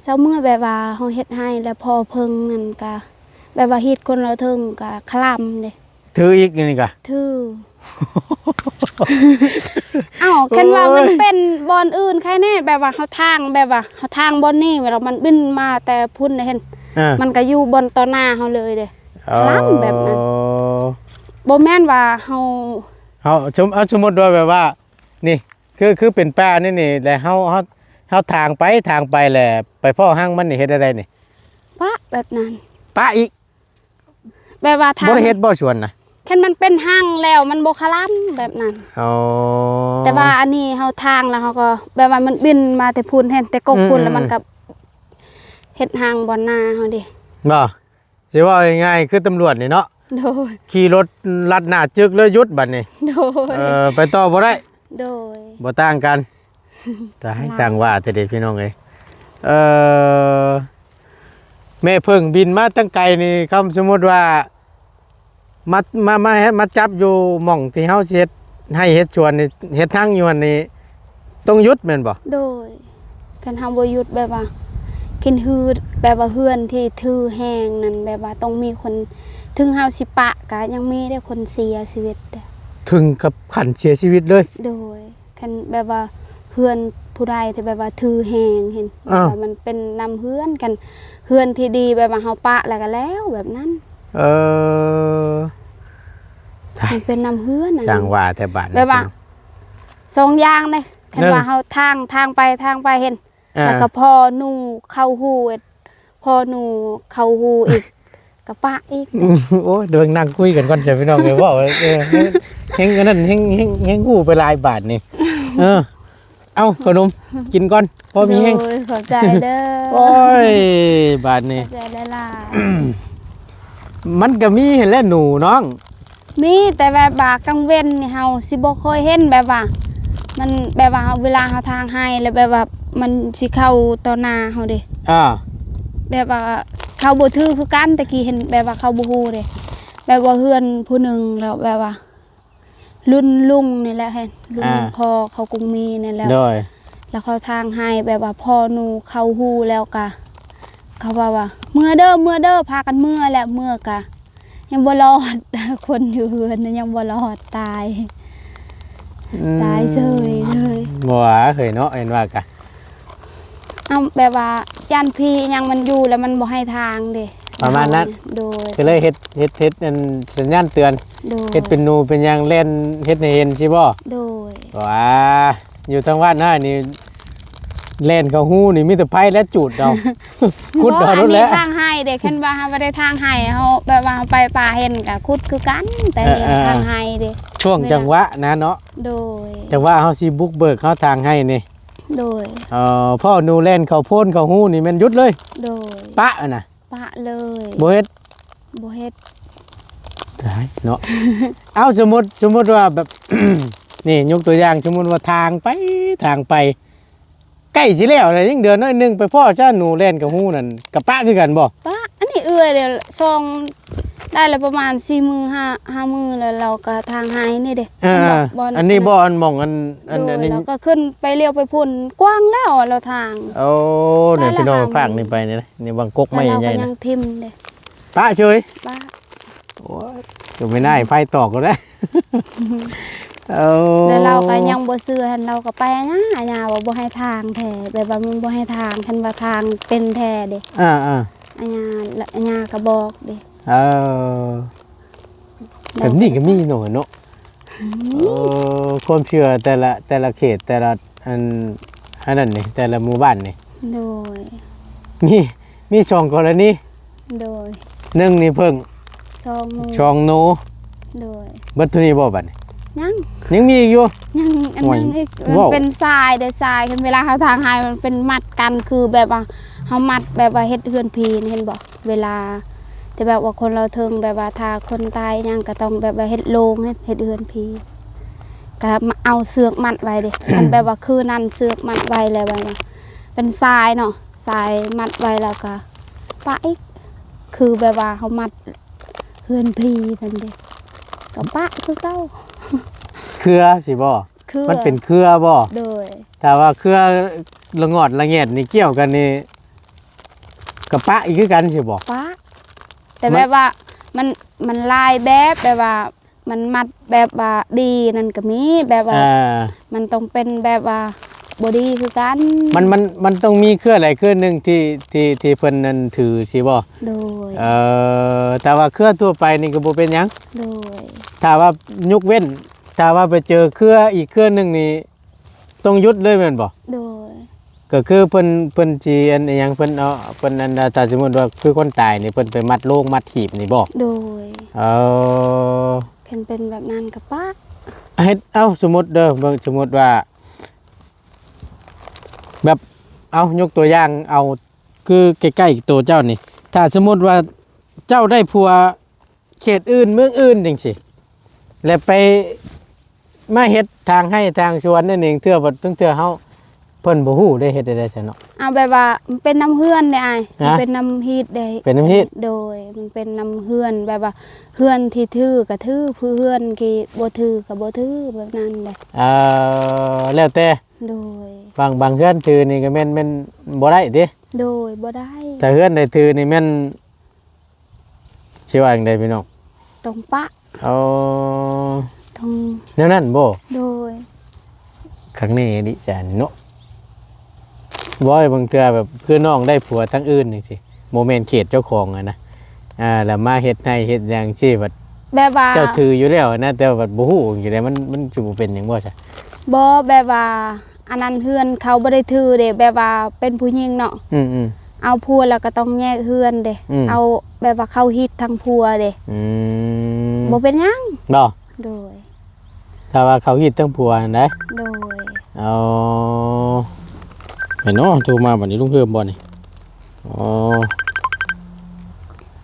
ເຊົາເມື່ອຍ ແບບວ່າເຮົາເຮັດໄຮ່ແລ້ວພໍເພິ່ງນັ້ນກະ ແບບວ່າຮີດຄົນລະເທິງກະຄະລຳເດ້. ຖືອີກນີ້ກະ ຖື. ອ້າວ ຄັນວ່າມັນເປັນບ່ອນອື່ນໃຄແນ່ ແບບວ່າເຮົາທາງ ແບບວ່າເຮົາທາງບ່ອນນີ້ ແລ້ວມັນບິນມາແຕ່ພຸ້ນນະ ເຫັນ ເອີ ມັນກະຢູ່ບ່ອນຕໍ່ໜ້າເຮົາເລີຍເດ້. ອໍ ຄະລຳແບບນັ້ນ. ບໍ່ແມ່ນວ່າເຮົາ ເຮົາ ສົມ ເອົາ ສົມມຸດວ່າແບບວ່າ ນີ້ ຄື ຄືເປັນປ່ານີ້ນີ້ ແລ້ວເຮົາ ເຮົາ ເຮົາທາງໄປ ທາງໄປ ແລ້ວໄປພໍ້ຮັງມັນນີ້ ເຮັດແນວໃດນີ້? ປະແບບນັ້ນ. ປະອີກ? ແບບວ່າທາງ ບໍ່ໄດ້ເຮັດບໍ່ສວນນະ? ຄັນມັນເປັນຮັງແລ້ວມັນບໍ່ຄະລຳແບບນັ້ນ. ອໍ ແຕ່ວ່າອັນນີ້ເຮົາທາງແລ້ວເຮົາກໍ ແບບວ່າມັນບິນມາແຕ່ພຸ້ນ ເຫັນແຕ່ກົກພຸ້ນ ອືມໆ ແລ້ວມັນກໍເຮັດຮັງບ່ອນນາເຮົາເດ້. ບໍ່? ຊິເວົ້າງ່າຍໆ ຄືຕຳຫຼວດນີ້ເນາະ. ໂດຍ. ຂີ່ລົດລັດໜ້າຈຶກເລີຍ ຢຸດບັດນີ້. ໂດຍ. ເອີ ໄປຕໍ່ບໍ່ໄດ້. ໂດຍ. ບໍ່ຕ່າງກັນ. ຕາຍ ຊ່າງວ່າແທ້ເດພີ່ນ້ອງເອີຍ. ເອີ ແມ່ເຜິ້ງບິນມາຕັ້ງໄກນີ້ ຄຳສົມມຸດວ່າ ມາ ມາ ມາ ມາຈັບຢູ່ໝ່ອງທີ່ເຮົາຊິເຮັດໄຮ່ເຮັດສວນນີ້ ເຮັດຮັງຢູ່ຫັ້ນນີ້ ຕ້ອງຢຸດແມ່ນບໍ່? ໂດຍ. ຄັນເຮົາບໍ່ຢຸດ ແບບວ່າ ຄັນຮື ແບບວ່າເຮືອນທີ່ຖືແຮງນັ້ນ ແບບວ່າຕ້ອງມີຄົນ ເຖິງເຮົາຊິປະກະຍັງມີເດ້ຄົນເສຍຊີວິດເດ້. ເຖິງກັບຂັ້ນເສຍຊີວິດເລີຍ? ໂດຍ. ຄັນແບບວ່າເຮືອນຜູ້ໃດທີ່ແບບວ່າຖືແຮງ ເຫັນ ອ່າ ແບບວ່າມັນເປັນນຳເຮືອນ ຄັນເຮືອນທີ່ດີແບບວ່າເຮົາປະແລ້ວກໍແລ້ວແບບນັ້ນ. ເອີ ມັນເປັນນຳເຮືອນ. ຊ່າງວ່າແທ້ບາດນີ້ ແບບວ່າສອງຢ່າງເດ້ ຄັນວ່າເຮົາທາງ ທາງໄປ ທາງໄປເຫັນ ອ່າ ແລ້ວກໍພໍໜູເຂົ້າຮູ ພໍໜູເຂົ້າຮູອີກ ກະປະອີກ. ໂອ້ຍ ເບິ່ງນັ່ງຄຸຍກັນກ່ອນຈ້ະພີ່ນ້ອງເອີຍ ເວົ້າ ເອີ ແຮງ ແຮງອັນນັ້ນ ແຮງ ແຮງ ແຮງຮູ້ໄປຫຼາຍບາດນີ້. ເອີ ເອົາ ຂະໜົມກິນກ່ອນ ພໍມີແຮງ. ໂດຍ ຂອບໃຈເດີ. ໂອ້ຍ ບາດນີ້ ຂອບໃຈຫຼາຍໆ. ມັນກໍມີຫັ້ນແຫຼະໜູນ້ອງ. ມີ ແຕ່ແບບວ່າກາງເວັນນີ້ເຮົາຊິບໍ່ຄ່ອຍເຫັນ ແບບວ່າ ມັນແບບວ່າເຮົາ ເວລາເຮົາທາງໄຮ່ ແລ້ວແບບວ່າມັນຊິເຂົ້າຕໍ່ໜ້າເຮົາເດ້. ອ່າ ແບບວ່າເຂົາບໍ່ຖືຄືກັນ ແຕ່ກີ້ເຫັນແບບວ່າເຂົາບໍ່ຮູ້ເດ້ ແບບວ່າເຮືອນຜູ້ໜຶ່ງ ແລ້ວແບບວ່າລຸ້ນລຸງນີ້ແຫຼະ ລຸ້ນ ອ່າ ພໍ່ເຂົາກຸງມີນີ້ແຫຼະ. ໂດຍ ແລ້ວເຂົາທາງໄຮ່ ແບບວ່າພໍ່ໜູເຂົາຮູ້ແລ້ວກະ ເຂົາວ່າວ່າ ເມືອເດີ ເມືອເດີ ພາກັນເມືອແລ້ວ ເມືອກະ ຍັງບໍ່ລອດ ຄົນຢູ່ເຮືອນນະຍັງບໍ່ລອດ ຕາຍ ອືມ ຕາຍເສີຍເລີຍ. ບໍ່ວ່າເຮີຍເນາະ ເຫັນວ່າກະ ເອົາ ແບບວ່າຢ້ານຜີຫຍັງມັນຢູ່ແລ້ວມັນບໍ່ໃຫ້ທາງເດ້ ປະມານນັ້ນ. ໂດຍ ກໍເລີຍເຮັດ ເຮັດ ເຮັດອັນສັນຍານເຕືອນ. ໂດຍ ເຮັດເປັນໜູເປັນຫຍັງແລ່ນເຮັດໃຫ້ເຫັນຊີ້ບໍ່? ໂດຍ ວ້າ ຢູ່ທາງບ້ານອ້າຍນີ້ ແລ່ນເຂົ້າຮູນີ້ມີແຕ່ໄຟແລະຈູດເອົາ ຂຸດເອົາໂລດແຫຼະ. ອັນນີ້ທາງໄຮ່ເດ້ ຄັນວ່າເຮົາບໍ່ໄດ້ທາງໄຮ່ ເຮົາແບບວ່າເຮົາໄປປ່າເຫັນກໍຂຸດຄືກັນ ແຕ່ ເອີ ເອີ ທາງໄຮ່ເດ້ ຊ່ວງຈັງຫວະນະເນາະ. ໂດຍ ຈັງຫວະເຮົາຊິບຸກເບີກເຮົາທາງໄຮ່ນີ້. ໂດຍ ເອີ ພໍໜູແລ່ນເຂົ້າໂພນເຂົ້າຮູນີ້ແມ່ນຢຸດເລີຍ. ໂດຍ ປະນະ ປະເລີຍ ບໍ່ເຮັດ ບໍ່ເຮັດ ຕາຍເນາະ. ເອົາ ສົມມຸດ ສົມມຸດວ່າແບບ ນີ້ຍົກຕົວຢ່າງ ສົມມຸດວ່າທາງໄປທາງໄປ ໃກ້ຊິແລ້ວແລ້ວ ຍັງເດືອນໜ້ອຍໜຶ່ງ ໄປພໍ້ຊະໜູແລ່ນເຂົ້າຮູນັ້ນ ກະປະຄືກັນບໍ່? ປະ ອັນນີ້ເອື້ອຍເດ ສອງ ໄດ້ລະປະມານສີ່ມື້ ຫ້າ ຫ້າມື້ແລ້ວ ລາວກະທາງໄຮ່ນີ້ເດ້. ເອີ ອັນນີ້ບໍ່ ອັນໝ່ອງອັນ ອັນ ໂດຍ ອັນນີ້ ລາວກະຂຶ້ນໄປລ້ຽວໄປພຸ້ນ ກວ້າງແລ້ວລາວທາງ. ໂອ້ ນີ້ພີ່ນ້ອງ ໄດ້ລະຫ້າມື້ ພາກນີ້ໄປນີ້ ນີ້ບັງກົກໄມ້ໃຫຍ່ໆ ແຕ່ລາວກະຍັງຖິ້ມເດ້ ປະເສີຍ ປະ. ໂອ້ຍ ກໍໄມ່ໄດ້ ໄຟຕອກກໍໄດ້. ເອົາ ແລ້ວລາວກໍຍັງບໍ່ເຊື່ອຫັ້ນ ລາວກໍໄປອາຍາ ອາຍາວ່າບໍ່ໃຫ້ທາງແທ້ ແບບວ່າມັນບໍ່ໃຫ້ທາງ ຄັນວ່າທາງເປັນແທ້ເດ້. ອ່າໆ ອາຍາ ອາຍາກໍບອກເດ້. ເອີ ແບບນີ້ກໍມີເນາະ ເນາະ. ອືມ ເອີ ຄວາມເຊື່ອແຕ່ລະ ແຕ່ລະເຂດ ແຕ່ລະ ອັນ ອັນນັ້ນນີ້ ແຕ່ລະໝູ່ບ້ານນີ້. ໂດຍ ມີ ມີສອງກໍລະນີ. ໂດຍ ໜຶ່ງນີ້ເຜິ້ງ ສອງໜູ ສອງໜູ. ໂດຍ ເບິດເທົ່ານີ້ບໍ່ບັດນີ້? ຍັງ ຍັງມີອີກຢູ່. ຍັງອັນໜຶ່ງອີກ ໂອ້ຍ ມັນເປັນຊາຍເດ້ ຊາຍ ຄັນເວລາເຮົາທາງໄຮ່ມັນເປັນມັດກັນ ຄືແບບວ່າເຮົາມັດແບບວ່າເຮັດເຮືອນຜີນ ເຫັນບໍ່? ເວລາ ແຕ່ແບບວ່າຄົນລາວເທິງ ແບບວ່າຖ້າຄົນຕາຍຫຍັງກໍຕ້ອງແບບວ່າເຮັດໂລງ ເຮັດ ເຮັດເຮືອນຜີ ກໍເອົາເຊືອກມັດໄວ້ເດ້. ຄັນແບບວ່າຄືນັ້ນເຊືອກມັດໄວ້ແລ້ວ ແບບວ່າເປັນຊາຍເນາະ ຊາຍມັດໄວ້ ແລ້ວກໍປະອີກ ຄືແບບວ່າເຮົາມັດເຮືອນຜີນັ້ນເດ້ ກໍປະຄືເກົ່າ. ເຄືອຊີ້ບໍ່? ເຄືອ ມັນເປັນເຄືອບໍ່? ໂດຍ ຖ້າວ່າເຄືອລະງອດລະແງດນີ້ ກ່ຽວກັນນີ້ ກະປະອີກຄືກັນຊີ້ບໍ່? ປະ ແຕ່ ມັນ ແບບວ່າ ມັນ ມັນຫຼາຍແບບ ແບບວ່າມັນມັດແບບວ່າດີນັ້ນກະມີ ແບບວ່າ ອ່າ ມັນຕ້ອງເປັນແບບວ່າບໍ່ດີຄືກັນ. ມັນ ມັນ ມັນຕ້ອງມີເຄືອໃດເຄືອໜຶ່ງທີ່ ທີ່ ທີ່ເພິ່ນນັ້ນຖືຊີ້ບໍ່? ໂດຍ ເອີ ແຕ່ວ່າເຄືອທົ່ວໄປນີ້ກະບໍ່ເປັນຫຍັງ. ໂດຍ ຖ້າວ່າຍົກເວັ້ນ ຖ້າວ່າໄປເຈີເຄືອອີກເຄືອໜຶ່ງນີ້ ຕ້ອງຢຸດເລີຍແມ່ນບໍ່? ໂດຍ ກໍຄືເພິ່ນ ເພິ່ນຊິອັນອີຫຍັງ ເພິ່ນເອົາ ເພິ່ນອັນ ຖ້າສົມມຸດວ່າຄືຄົນຕາຍນີ້ ເພິ່ນໄປມັດໂລງມັດຫີບນີ້ບໍ່? ໂດຍ ເອີ ຄັນເປັນແບບນັ້ນກໍປະ ເຮັດ ເອົາ ສົມມຸດເດີ ເບິ່ງ ສົມມຸດວ່າ ແບບ ເອົາ ຍົກຕົວຢ່າງ ເອົາ ຄືໃກ້ໆໂຕເຈົ້ານີ້ ຖ້າສົມມຸດວ່າເຈົ້າໄດ້ຜົວ ເຂດອື່ນເມືອງອື່ນຈັ່ງຊີ້ ແລ້ວໄປມາເຮັດທາງໄຮ່ທາງສວນນັ້ນເອງ ເທື່ອບໍ່ ເທື່ອເຮົາ ເພິ່ນບໍ່ຮູ້ເດ້ ເຮັດແນວໃດຊັ້ນເນາະ? ເອົາແບບວ່າມັນເປັນນຳເຮືອນເດ້ອ້າຍ. ຮະ? ມັນເປັນນຳຮີດເດ້. ເປັນນຳຮີດ? ໂດຍ ມັນເປັນນຳເຮືອນ ແບບວ່າເຮືອນທີ່ຖືກະຖື ຜູ້ເຮືອນທີ່ບໍ່ຖືກະບໍ່ຖື ແບບນັ້ນເດ້. ເອີ ແລ້ວແຕ່. ໂດຍ ບາງ ບາງເຮືອນຖືນີ້ກະແມ່ນ ແມ່ນບໍ່ໄດ້ຕິ? ໂດຍ ບໍ່ໄດ້. ຖ້າເຮືອນໃດຖືນີ້ແມ່ນ ຊິວ່າຈັ່ງໃດພີ່ນ້ອງ? ຕ້ອງປະ. ອໍ ຕ້ອງ ແນວນັ້ນບໍ່? ໂດຍ ຄັກແນ່ອີ່ຫຼີຊັ້ນເນາະ. ບໍ່ ບາງເທື່ອແບບຄືນ້ອງໄດ້ຜົວທາງອື່ນຈັ່ງຊີ້ ບໍ່ແມ່ນເຂດເຈົ້າຂອງຫັ້ນນະ ອ່າ ແລ້ວມາເຮັດໄຮ່ເຮັດຫຍັງຊີ້ ແບບ ແບບວ່າ ເຈົ້າຖືຢູ່ແລ້ວຫັ້ນນະ ແຕ່ວ່າບໍ່ຮູ້ຈັ່ງໃດ ມັນ ມັນຊິບໍ່ເປັນຫຍັງບໍ່ຊະ? ບໍ່ ແບບວ່າ ອັນນັ້ນເຮືອນເຂົາບໍ່ໄດ້ຖືເດ້ ແບບວ່າເປັນຜູ້ຍິງເນາະ. ອືມໆ ເອົາຜົວແລ້ວກໍຕ້ອງແຍກເຮືອນເດ້. ອືມ ເອົາແບບວ່າເຂົ້າຮີດທາງຜົວເດ້. ອືມ ບໍ່ເປັນຫຍັງ. ບໍ່? ໂດຍ ຖ້າວ່າເຂົ້າຮີດທາງຜົວຫັ້ນໃດ໋? ໂດຍ ອໍ ໃຜເນາະໂທມາບັດນີ້ ລຸງເຮີມບໍ່ນີ້? ອໍ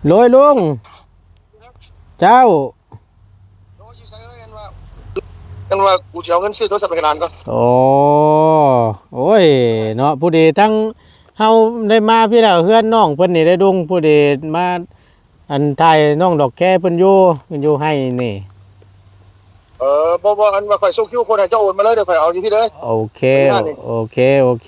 ໂດຍລຸງ ເຈົ້າ ໂອ້ ຢູ່ໃສເອີຍ? ອັນວ່າ ອັນວ່າ ກູຊິເອົາເງິນຊື້ໂທລະສັບໃຫ້ຫຼານກ່ອນ. ອໍ ໂອ້ຍ ເນາະ ພໍດີທັງເຮົາໄດ້ມາພີ້ແລ້ວ ເຮືອນນ້ອງເພິ່ນນີ້ໄດ້ ລຸງ ພໍດີມາ ອັນ ຖ່າຍນ້ອງດອກແຄເພິ່ນຢູ່ ເພິ່ນຢູ່ໄຮ່ນີ້. ເອີ ບໍ່ ບໍ່ ອັນວ່າຂ້ອຍສົ່ງຄິວໂຄດໃຫ້ເຈົ້າໂອນມາເລີຍ ດຽວຂ້ອຍເອົາຢູ່ພີ້ເລີຍ. ໂອເຄ ໂອເຄ ໂອເຄ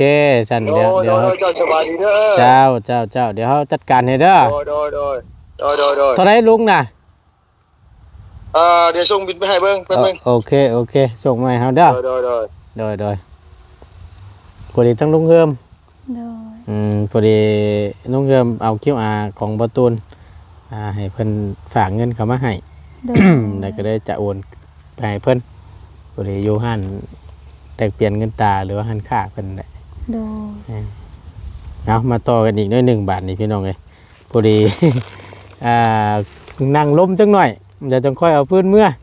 ຊັ້ນ ໂດຍ ດຽວ ໂດຍ ເຮົາ ເຈົ້າສະບາຍດີເດີ. ເຈົ້າ ເຈົ້າ ເຈົ້າ ດຽວເຮົາຈັດການໃຫ້ເດີ. ໂດຍ ໂດຍ ໂດຍ ໂດຍ ໂດຍ ໂດຍ. ເທົ່າໃດລຸງນະ? ອ່າ ດຽວສົ່ງບິນໄປໃຫ້ເບິ່ງແປັບໜຶ່ງ. ໂອເຄ ໂອເຄ ສົ່ງມາໃຫ້ເຮົາເດີ. ໂດຍ ໂດຍ ໂດຍ ໂດຍ ໂດຍ. ພໍດີທັງລຸງເຮີມ ໂດຍ ອືມ ພໍດີລຸງເຮີມເອົາຄິວອາຂອງບ່າວຕູນ ອ່າ ໃຫ້ເພິ່ນຝາກເງິນເຂົ້າມາໃຫ້ ໂດຍ ແລ້ວກໍເລີຍຈະໂອນໄປໃຫ້ເພິ່ນ. ພໍດີຢູ່ຮ້ານແລກປ່ຽນເງິນຕາ ຫຼືວ່າຮ້ານຄ້າເພິ່ນແຫຼະ. ໂດຍ ເອີ ເອົາ ມາຕໍ່ກັນອີກໜ້ອຍໜຶ່ງບາດນີ້ພີ່ນ້ອງເອີຍ. ພໍດີ ອ່າ ນັ່ງລົມຈັກໜ້ອຍ ດຽວຈັ່ງຄ່ອຍເອົາຄືນເມືອ. ໂດຍ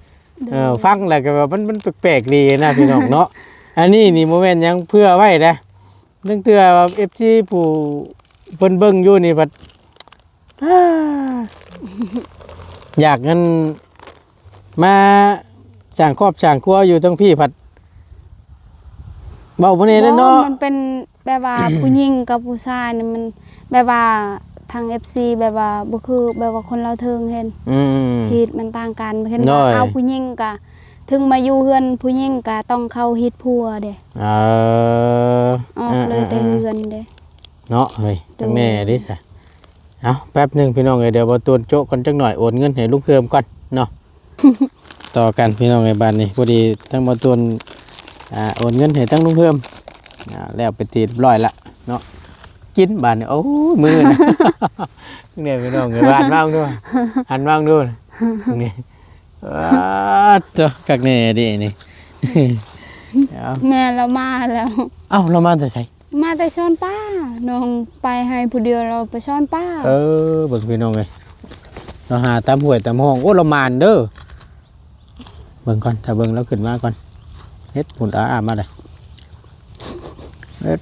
ເອີ ຟັງແລ້ວກໍແບບມັນ ມັນແປກໆດີນະພີ່ນ້ອງເນາະ. ອັນນີ້ນີ້ບໍ່ແມ່ນຫຍັງ ເຜື່ອໄວ້ເດ້ ລາງເທື່ອວ່າເອັຟຊີຜູ້ເພິ່ນເບິ່ງຢູ່ນີ້ພັດ ຢາກອັນ ມາສ້າງຄອບສ້າງຄົວຢູ່ທາງພີ້ພັດ ເວົ້າບໍ່ແນ່ເດ້ເນາະ. ບໍ່ ມັນເປັນແບບວ່າ ຜູ້ຍິງກັບຜູ້ຊາຍນີ້ ມັນແບບວ່າທາງເອັຟຊີແບບວ່າບໍ່ຄືແບບວ່າຄົນລາວເທິງເຫັນ ອືມ ຮີດມັນຕ່າງກັນ. ເຫັນວ່າ ໂດຍ ເອົາຜູ້ຍິງກະ ເຖິງມາຢູ່ເຮືອນຜູ້ຍິງກະຕ້ອງເຂົ້າຮີດຜົວເດ້. ເອີ ອອກເລີຍແຕ່ເຮືອນເດ້ເນາະ. ເຮີ້ຍ ໂດຍ ຈັ່ງແນ່ເດ້ຊະ. ເອົາ ແປັບໜຶ່ງພີ່ນ້ອງເອີຍ ດຽວບ່າວຕູນໂຈະກ່ອນຈັກໜ້ອຍ ໂອນເງິນໃຫ້ລຸງເຮີມກ່ອນເນາະ. ຕໍ່ກັນພີ່ນ້ອງເອີຍ ບາດນີ້ ພໍດີທັງບ່າວຕູນ ອ່າ ໂອນເງິນໃຫ້ທັງລຸງເຮີມ ອ່າ ແລ້ວເປັນທີ່ຮຽບຮ້ອຍລະເນາະ. ກິນບາດນີ້ ໂອ້ຍ ມື້ນະ ນີ້ພີ່ນ້ອງເອີຍ ຫັນມາເບິ່ງດູ ຫັນມາເບິ່ງດູ ນີ້ ອາ ໂທ້ ຄັກແນ່ເດ້ນີ້. ເອົ້າ ແມ່ລາວມາແລ້ວ. ເອົ້າ ລາວມາແຕ່ໃສ? ມາແຕ່ຊ້ອນປາ ນ້ອງໄປໃຫ້ຜູ້ດຽວ ລາວໄປຊ້ອນປາ. ເອີ ເບິ່ງພີ່ນ້ອງເອີຍ ລາວຫາຕາມຫ້ວຍຕາມຮ່ອງ. ໂອ້ ລາວໝານເດີ. ເບິ່ງກ່ອນ ຖ້າເບິ່ງລາວຂຶ້ນມາກ່ອນ. ເຮັດ ໝຸນອາໆມາເດີ ເຮັດ.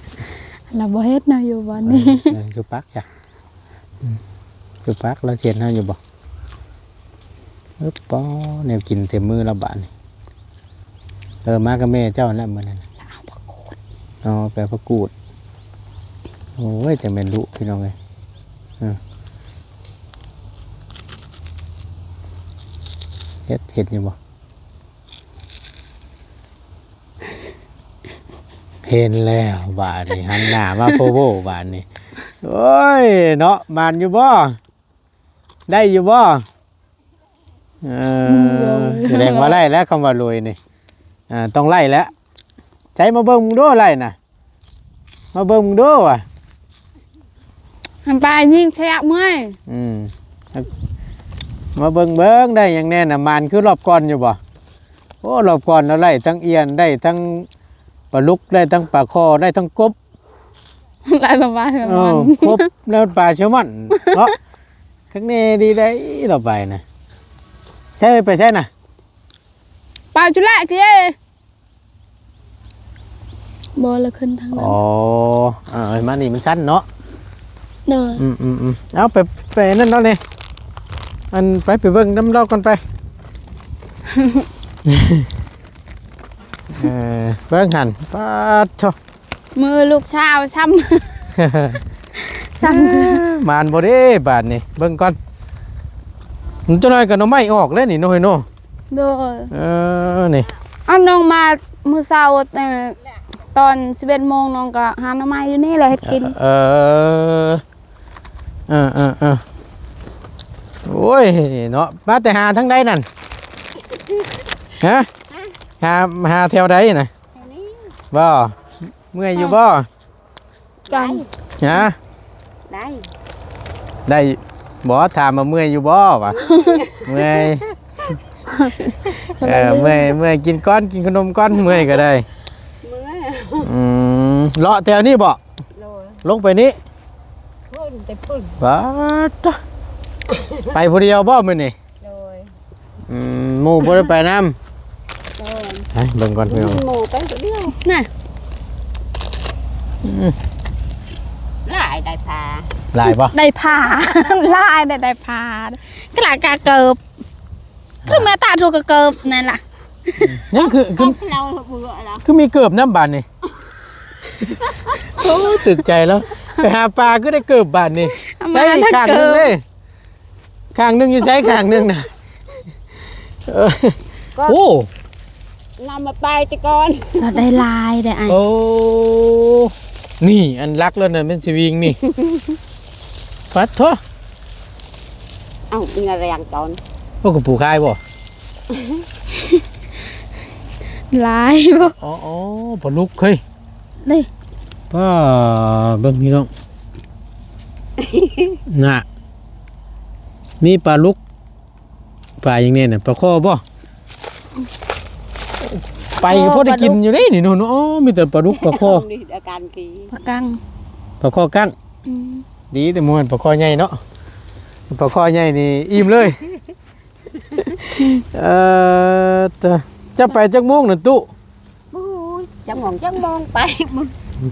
ລາວບໍ່ເຮັດນະ ຢູ່ບ່ອນນີ້. ເອີ ເອີ ຢູ່ປາກຈ້ະ. ອືມ ຢູ່ປາກ ລາວຊິເຮັດໃຫ້ຢູ່ບໍ່? ເອີ ປໍ ແນວກິນເຕັມມືລະບາດນີ້. ເອີ ມາກັບແມ່ເຈົ້າຫັ້ນແຫຼະມື້ນັ້ນ. ລາວເອົາຜັກກູດ. ອໍ ໄປເອົາຜັກກູດ. ໂອ້ຍ ຈັ່ງແມ່ນດຸພີ່ນ້ອງເອີຍ. ເອີ ເຮັດ ເຫັນຢູ່ບໍ່? ເຫັນແລ້ວບາດນີ້ ຫັນໜ້າມາໂພໂພບາດນີ້. ໂອ້ຍ ເນາະ ໝານຢູ່ບໍ່? ໄດ້ຢູ່ບໍ່? ເອີ ອືມ ສະແດງວ່າໄດ້ແລ້ວ ຄຳວ່າລຸຍນີ້ ອ່າ ຕ້ອງໄດ້ແລ້ວ. ໃສ ມາເບິ່ງດູ ໄດ້ນະ. ມາເບິ່ງເດີວ່າ ຫັ້ນປາຍິງຂະຍະເມື່ອຍ. ອືມ ມາເບິ່ງ ເບິ່ງໄດ້ຫຍັງແດ່ນະ. ໝານຄືລອບກ່ອນຢູ່ບໍ່? ໂອ້ ລອບກ່ອນລາວໄດ້ທັງອ່ຽນ ໄດ້ທັງປາດຸກ ໄດ້ທັງປາຄໍ່ ໄດ້ທັງກົບ. ໄດ້ລະບາຍ ເອີ ຄົບແລ້ວປາແຊວມອນເນາະ. ຄັກແນ່ດີໄດ໋ລາວໄປນະ. ໃສ ໄປໃສນະ? ປາຈຸແລະຕິ. ບໍ່ ລະຂຶ້ນທາງນັ້ນ. ອໍ ເອີ ມານີ້ມັນຊັນເນາະ. ໂດຍ ອືມໆໆ ເອົາໄປ ໄປນັ້ນເນາະນີ້ ອັນ ໄປ ໄປເບິ່ງນຳລາວກ່ອນໄປ. ເອີ ເບິ່ງຫັ້ນ ປາດໂທ້ ມືລູກສາວຊ້ຳ ຊ້ຳ. ເອີ ໝານບໍ່ເດ້ບາດນີ້ ເບິ່ງກ່ອນ. ມັນຈັກໜ້ອຍກໍໜໍ່ໄມ້ອອກແລ້ວນີ້ເນາະ ເຮີ້ຍເນາະ. ໂດຍ ເອີ ນີ້ ເອົາ ນ້ອງມາມື້ເຊົ້າ ເອີ ຕອນສິບເອັດໂມງ ນ້ອງກໍຫາໜໍ່ໄມ້ຢູ່ນີ້ແຫຼະເຮັດກິນ. ເອີ ເອີ ເອີ ເອີ ໂອ້ຍເນາະ ມາແຕ່ຫາທາງໃດນັ້ນ? ຮະ? ຫາ ຫາແຖວໃດນະ? ແຖວນີ້ ບໍ່? ເມື່ອຍຢູ່ບໍ່? ກັນ ຮະ? ໄດ້ ໄດ້ບໍ່? ຖາມວ່າເມື່ອຍຢູ່ບໍ່ວະ? ເມື່ອຍ ເອີ ເມື່ອຍ ເມື່ອຍ ກິນກ່ອນ ກິນຂະໜົມກ່ອນ ເມື່ອຍກໍໄດ້. ເມື່ອຍ ອືມ ເລາະແຖວນີ້ບໍ່? ໂດຍ ລົງໄປນີ້ ເພິ່ນ ແຕ່ເພິ່ນ ບາດ ໄປຜູ້ດຽວບໍ່ມື້ນີ້? ໂດຍ ອືມ ໝູ່ບໍ່ໄດ້ໄປນຳ. ໂດຍ ໄປເບິ່ງກ່ອນພີ່ນ້ອງ ໝູ່ໄປຜູ້ດຽວນະ. ອືມ ຫຼາຍບໍ່? ໄດ້ຜ້າ ຫຼາຍ ໄດ້ ໄດ້ຜ້າ ກະລະກະເກີບ ຄືເມື່ອຕາທຸກກະເກີບນັ້ນລະ ຍັງຄື ຄື ເຮົາເບື່ອລະ ຄືມີເກີບນຳບາດນີ້ ໂອ້ ຕຶກໃຈແລ້ວ ໄປຫາປາຄືໄດ້ເກີບບາດນີ້ ເອົາມາ ໃສ່ຂ້າງໜຶ່ງເລີຍ ຂ້າງໜຶ່ງຢູ່ໃສ ຂ້າງໜຶ່ງນະ ເອີ ກໍ ໂອ້ ນຳມາໄປແຕ່ກ່ອນ ກໍໄດ້ຫຼາຍເດ້ອ້າຍ ໂອ້ ນີ້ອັນຫຼັກແລ້ວນັ້ນແມ່ນຊິວິ່ງນີ້ ປັດໂທ ເອົ້າ ມີນະແລງຕອນ ໂອ້ ກະປູຂາຍບໍ່? ຫຼາຍບໍ່? ອໍ ອໍ ປາດຸກເຮີ້ຍ ນີ້ ປ້າ ເບິ່ງພີ່ນ້ອງ ນະ ມີປາດຸກ ປາຫຍັງແດ່ນະ ປາຄໍ່ບໍ່? ໄປກໍພໍໄດ້ກິນຢູ່ເດ້ນີ້ເນາະ ໂອ້ ມີແຕ່ປາດຸກ ປາຄໍ່ ອາການກີ ປາກັງ ປາຄໍ່ກັງ ອືມ ດີແຕ່ບໍ່ແມ່ນປາຄໍ່ໃຫຍ່ເນາະ ປາຄໍ່ໃຫຍ່ນີ້ອີ່ມເລີຍ ເອີ ເຈົ້າໄປຈັກໂມງນະຕຸ? ບໍ່ຮູ້ຈັກໂມງ ຈັກໂມງໄປ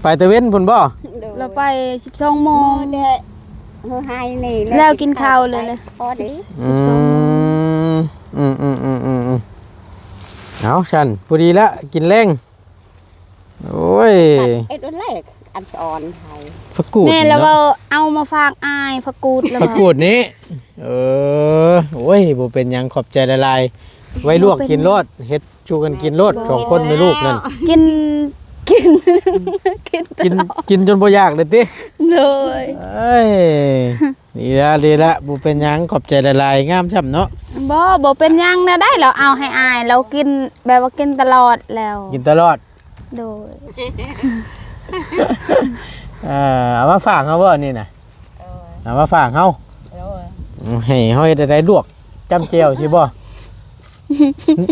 ໄປແຕ່ເວັນພຸ້ນບໍ່? ໂດຍ ລາວໄປສິບສອງໂມງ ມື້ແຕ່ເຮົາໃຫ້ນີ້ ແລ້ວກິນເຂົ້າເລີຍ ພໍດີ ສິບສອງໂມງ ອືມ ອືມໆໆໆ ເອົາຊັ້ນ ພໍດີລະ ກິນແລງ ໂອ້ຍ ເຮັດອັນແລກ ອັນສອນໃຫ້ ຜັກກູດ ແມ່ນລະເນາະ ເວົ້າ ເອົາມາຝາກອ້າຍ ຜັກກູດລະ ຜັກກູດນີ້ ເອີ ໂອ້ຍ ບໍ່ເປັນຫຍັງ ຂອບໃຈຫຼາຍໆ ໄວ້ລວກກິນໂລດ ເຮັດ ສູ່ກັນກິນໂລດ ສອງຄົນແມ່ລູກນັ້ນ ກິນ ກິນ ກິນ ກິນ ກິນຈົນບໍ່ຢາກເລີຍຕິ? ໂດຍ ເອີຍ ດີລະ ດີລະ ບໍ່ເປັນຫຍັງ ຂອບໃຈຫຼາຍໆ ງາມຊ້ຳເນາະ ບໍ່ ບໍ່ເປັນຫຍັງນະ ໄດ້ ລາວເອົາໃຫ້ອ້າຍ ລາວກິນ ແບບວ່າກິນຕະຫຼອດແລ້ວ ກິນຕະຫຼອດ ໂດຍ ເອີ ເອົາມາຝາກເຮົາບໍ່ນີ້ນະ? ເອີ ເອົາມາຝາກເຮົາ ໂດຍ ໃຫ້ເຮົາເຮັດແນວໃດ ລວກຈ້ຳແຈ່ວຊີ້ບໍ່?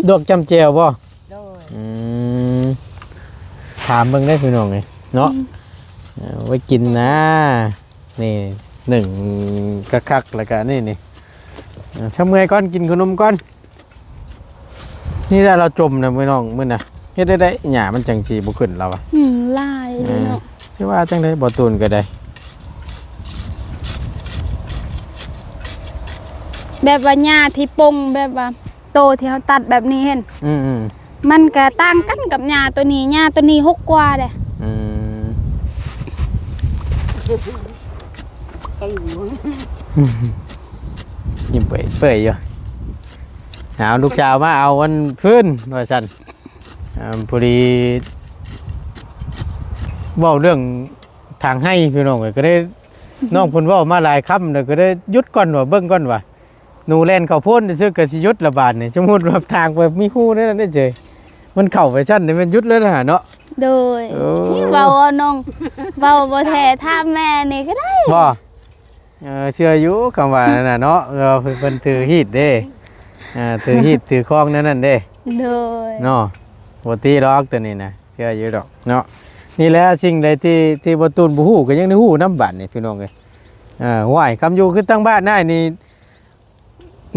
ລວກຈ້ຳແຈ່ວບໍ່? ໂດຍ ອືມ ຖາມເບິ່ງເດີ້ພີ່ນ້ອງເອີຍເນາະ ອືມ ເອີ ໄວ້ກິນນະ ນີ້ ໜຶ້ງຄັກໆ ແລ້ວກະນີ້ ນີ້ ເອີ ຊະເມື່ອຍກ່ອນ ກິນຂະໜົມກ່ອນ. ນີ້ລະລາວຈົ່ມນະພີ່ນ້ອງ ມື້ນະ ເຮັດໄດ້ໄດ ຫຍ້າມັນຈັ່ງຊິບໍ່ຂຶ້ນລາວວ່າ ອືມ ຫຼາຍເນາະ ຊິວ່າຈັ່ງໃດ ບໍ່ຕູນກໍໄດ້ ແບບວ່າຫຍ້າທີ່ປົ່ງ ແບບວ່າໂຕທີ່ເຮົາຕັດແບບນີ້ເຫັນ ອືມໆ ມັນກະຕ່າງກັນກັບຫຍ້າໂຕນີ້ ຫຍ້າໂຕນີ້ຫົກກວ່າເດ້ ອືມ ໄປຢູ່ ຍິ້ມເປີຍໆຢູ່ ເອົາລູກສາວມາເອົາອັນຟືນວ່າຊັ້ນ ອາ ພໍດີເວົ້າເລື່ອງທາງໄຮ່ພີ່ນ້ອງເອີຍ ກໍໄດ້ ນ້ອງເພິ່ນເວົ້າມາຫຼາຍຄຳແລ້ວ ກໍໄດ້ຢຸດກ່ອນວ່າ ເບິ່ງກ່ອນວ່າ ໜູແລ່ນເຂົ້າໂພນຊື່ໆ ກໍຊິຢຸດລະບາດນີ້ ສົມມຸດວ່າທາງໄປມີຮູແນວນັ້ນເດ້ເຈີຍ ມັນເຂົ້າໄປຊັ້ນນີ້ແມ່ນຢຸດເລີຍນະເນາະ ໂດຍ ໂອ້ ນີ້ເວົ້ານ້ອງ ເວົ້າບໍ່ແທ້ ຖາມແມ່ນີ້ກໍໄດ້ ບໍ່? ເອີ ເຊື່ອຢູ່ຄຳວ່ານັ້ນນະເນາະ ເອີ ເພິ່ນ ເພິ່ນຖືຮີດເດ້ ເອີ ຖືຮີດຖືຄອງແນວນັ້ນເດ້ ໂດຍ ເນາະ ບໍ່ຕິດອກໂຕນີ້ນະ ເຊື່ອຢູ່ດອກເນາະ ນີ້ແຫຼະສິ່ງໃດທີ່ ທີ່ບໍ່ຕູນບໍ່ຮູ້ ກໍຍັງໄດ້ຮູ້ນຳບາດນີ້ພີ່ນ້ອງເອີຍ ເອີ ຫ້ວຍ ຄຳຢູ່ຄືທາງບ້ານອ້າຍນີ້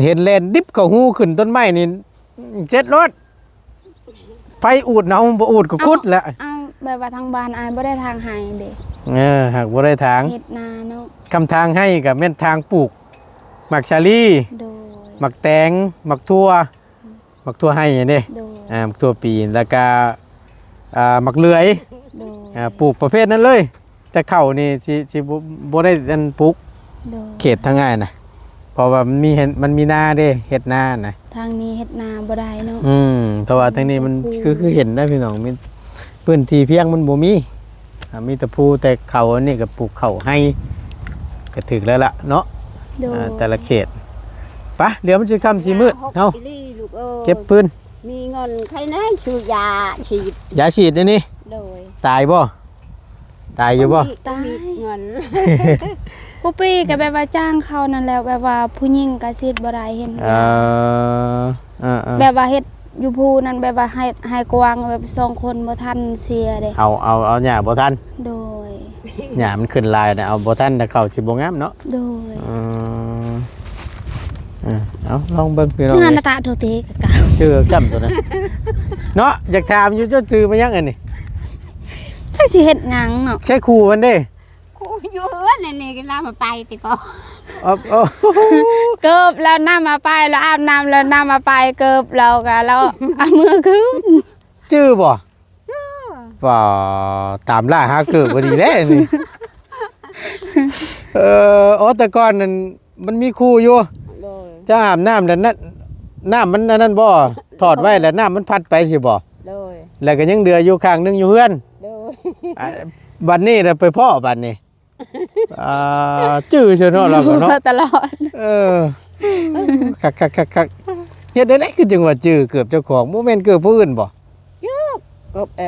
ເຫັນແລ່ນດິບເຂົ້າຮູຂຶ້ນຕົ້ນໄມ້ນີ້ ເຈັດໂລດ ໄປອູດເອົາ ບໍ່ອູດກໍຂຸດແຫຼະ ເອົາ ເອົາ ແບບວ່າທາງບ້ານອ້າຍບໍ່ໄດ້ທາງໄຮ່ເດ້ ເອີ ຫາກບໍ່ໄດ້ທາງ ເຮັດນາເນາະ ຄຳທາງໄຮ່ກໍແມ່ນທາງປູກໝາກສາລີ ໂດຍ ໝາກແຕງ ໝາກຖົ່ວ ອືມ ໝາກຖົ່ວໄຮ່ເດ້ ໂດຍ ອ່າ ໝາກຖົ່ວປີ ແລ້ວກະ ອ່າ ໝາກເດືອຍ ໂດຍ ອ່າ ປູກປະເພດນັ້ນເລີຍ ແຕ່ເຂົ້ານີ້ຊິ ຊິບໍ່ ບໍ່ໄດ້ອັນປູກ ໂດຍ ເຂດທາງອ້າຍນະ ເພາະວ່າມັນມີເຮັດ ມັນມີນາເດ້ ເຮັດນານະ ທາງນີ້ເຮັດນາບໍ່ໄດ້ເນາະ ອືມ ເພາະວ່າທາງນີ້ມັນ ຄື ຄືເຫັນໄດ໋ພີ່ນ້ອງ ມີພື້ນທີ່ພຽງມັນບໍ່ມີ ອ່າ ມີແຕ່ພູ ແຕ່ເຂົ້າ ອັນນີ້ກໍປູກເຂົ້າໄຮ່ ກໍຖືກແລ້ວລະເນາະ ໂດຍ ອ່າ ແຕ່ລະເຂດ ປະ ດຽວມັນຊິຄ່ຳຊິມືດ ເຮົາ ເກັບຟືນ ມີເງິນໃຜແດ່ຊື້ຢາສີດ ຢາສີດອັນນີ້ ໂດຍ ຕາຍບໍ່? ຕາຍຢູ່ບໍ່? ຕາຍ ມີເງິນ ກູປີກໍແບບວ່າຈ້າງເຂົານັ້ນແຫຼະ ແບບວ່າຜູ້ຍິງກໍສີດບໍ່ໄດ້ ເຫັນ ເອີ ເອີໆ ແບບວ່າເຮັດຢູ່ພູນັ້ນ ແບບວ່າໃຫ້ ໃຫ້ກວ້າງ ແບບສອງຄົນບໍ່ທັນເສຍເດ້ ເອົາ ເອົາ ເອົາຫຍ້າບໍ່ທັນ ໂດຍ ຫຍ້າມັນຂຶ້ນຫຼາຍນະ ເອົາບໍ່ທັນ ແຕ່ເຂົ້າຊິບໍ່ງາມເນາະ ໂດຍ ເອີ ເອີ ເອົາ ລອງເບິ່ງພີ່ນ້ອງ ເຮືອນ ເອີຍ ນະຕະໂທເຕກະກາ ຊື່ຊ້ຳໂຕນັ້ນເນາະ ຢາກຖາມຢູ່ ເຈົ້າຊື່ມາຫຍັງອັນນີ້ ຈັກຊິເຮັດຫຍັງເນາະ ໃຊ້ຄູ່ມັນເດ້ ກູຢູ່ເຮືອນນີ້ກໍນຳມາໄປຕິກໍ ເອີ ເອີ ເກີບລາວນຳມາໄປ ລາວອາບນ້ຳລາວນຳມາໄປ ເກີບລາວກໍລາວເອົາເມືອຄືນ. ຈື່ບໍ່? ວ່າຕາມລ່າຫາເກີບບໍ່ດີແລ້ວນີ້. ເອີ ອໍ ແຕ່ກ່ອນນັ້ນມັນມີຄູ່ຢູ່ ໂດຍ ເຈົ້າອາບນ້ຳແລ້ວນະ ນ້ຳມັນອັນນັ້ນບໍ່ ຖອດໄວ້ແລ້ວນ້ຳມັນພັດໄປຊີ້ບໍ່? ໂດຍ ແລ້ວກໍຍັງເຫຼືອຢູ່ຂ້າງໜຶ່ງຢູ່ເຮືອນ. ໂດຍ ອາ ບັດນີ້ລະໄປພໍ້ບັດນີ້ ອ່າ ຈື່ຊະເນາະ ລາວກໍເນາະ ຕະຫຼອດ. ເອີ ຄັກໆໆໆ ເຮັດໄດ້ໃດຄືຈຶ່ງວ່າຈື່ເກີບເຈົ້າຂອງ ບໍ່ແມ່ນເກີບຜູ້ອື່ນບໍ່? ເກີບ ເກີບ ເອີ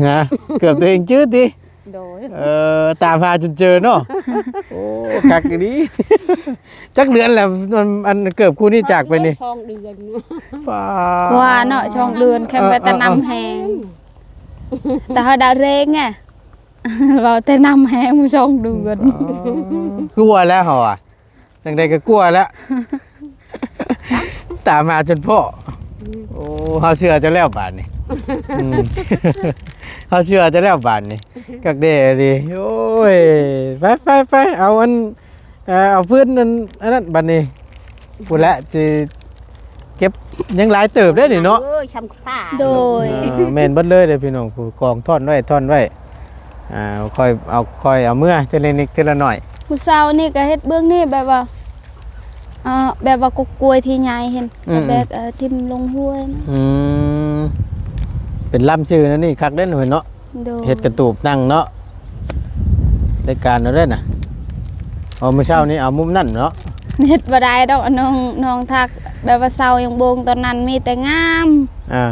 ຫາ ເກີບຕົວເອງຈື່ຕິ? ໂດຍ ເອີ ຕາມຫາຈົນເຈີເນາະ. ໂອ້ ຄັກອີ່ຫຼີ. ຈັກເດືອນແລ້ວ ອັນ ອັນເກີບຄູ່ນີ້ຈາກໄປນີ້? ສອງເດືອນ ປາ ກວ່າເນາະ ສອງເດືອນ ແຄ່ໄປແຕ່ນ້ຳແຮງ ເອີ ເອີ ເອີ ແຕ່ເຮົາໄດ້ເຣງໄງ ເວົ້າແຕ່ນ້ຳແຮງ ສອງເດືອນ ອໍ ກວ່າແລ້ວເຮົາວ່າ ຈັ່ງໃດກໍກວ່າແລ້ວ ຕາມຫາຈົນພໍ້. ໂອ້ ເຮົາເຊື່ອເຈົ້າແລ້ວບາດນີ້ ອືມ ເຮົາເຊື່ອເຈົ້າແລ້ວບາດນີ້ ຄັກແດ່ອີ່ຫຼີ. ໂອ້ຍ ໄປໆໆ ເອົາອັນ ເອີ ເອົາພື້ນອັນ ອັນນັ້ນບັດນີ້ ພຸ້ນແຫຼະ ຊິເກັບ ຍັງຫຼາຍເຕີບເດ້ນີ້ເນາະ. ໂດຍ ເອີ ແມ່ນເບິດເລີຍເດ້ພີ່ນ້ອງ ຜູ້ກອງທ່ອນໄວ້ ທ່ອນໄວ້ ອ່າ ຄ່ອຍເອົາ ຄ່ອຍເອົາເມືອເທື່ອລະນິດເທື່ອລະໜ້ອຍ. ມື້ເຊົ້ານີ້ກໍເຮັດເບື້ອງນີ້ ແບບວ່າ ເອີ ແບບວ່າກົກກ້ວຍທີ່ໃຫຍ່ຫັ້ນ ອືມ ກໍແບກ ເອີ ຖິ້ມລົງຫ້ວຍນະ. ອືມ ເປັນລຳຊື່ນັ້ນນີ້ ຄັກເດ້ເນາະ. ໂດຍ ເຮັດກະຕູບນັ່ງເນາະ ລາຍການເອົາເດ້ນະ. ເອົາ ມື້ເຊົ້ານີ້ເອົາມຸມນັ້ນເນາະ ເຮັດບໍ່ໄດ້ດອກ ນ້ອງ ນ້ອງທັກ ແບບວ່າເສົາຍັງໂບງຕອນນັ້ນມີແຕ່ງາມ. ອ່າ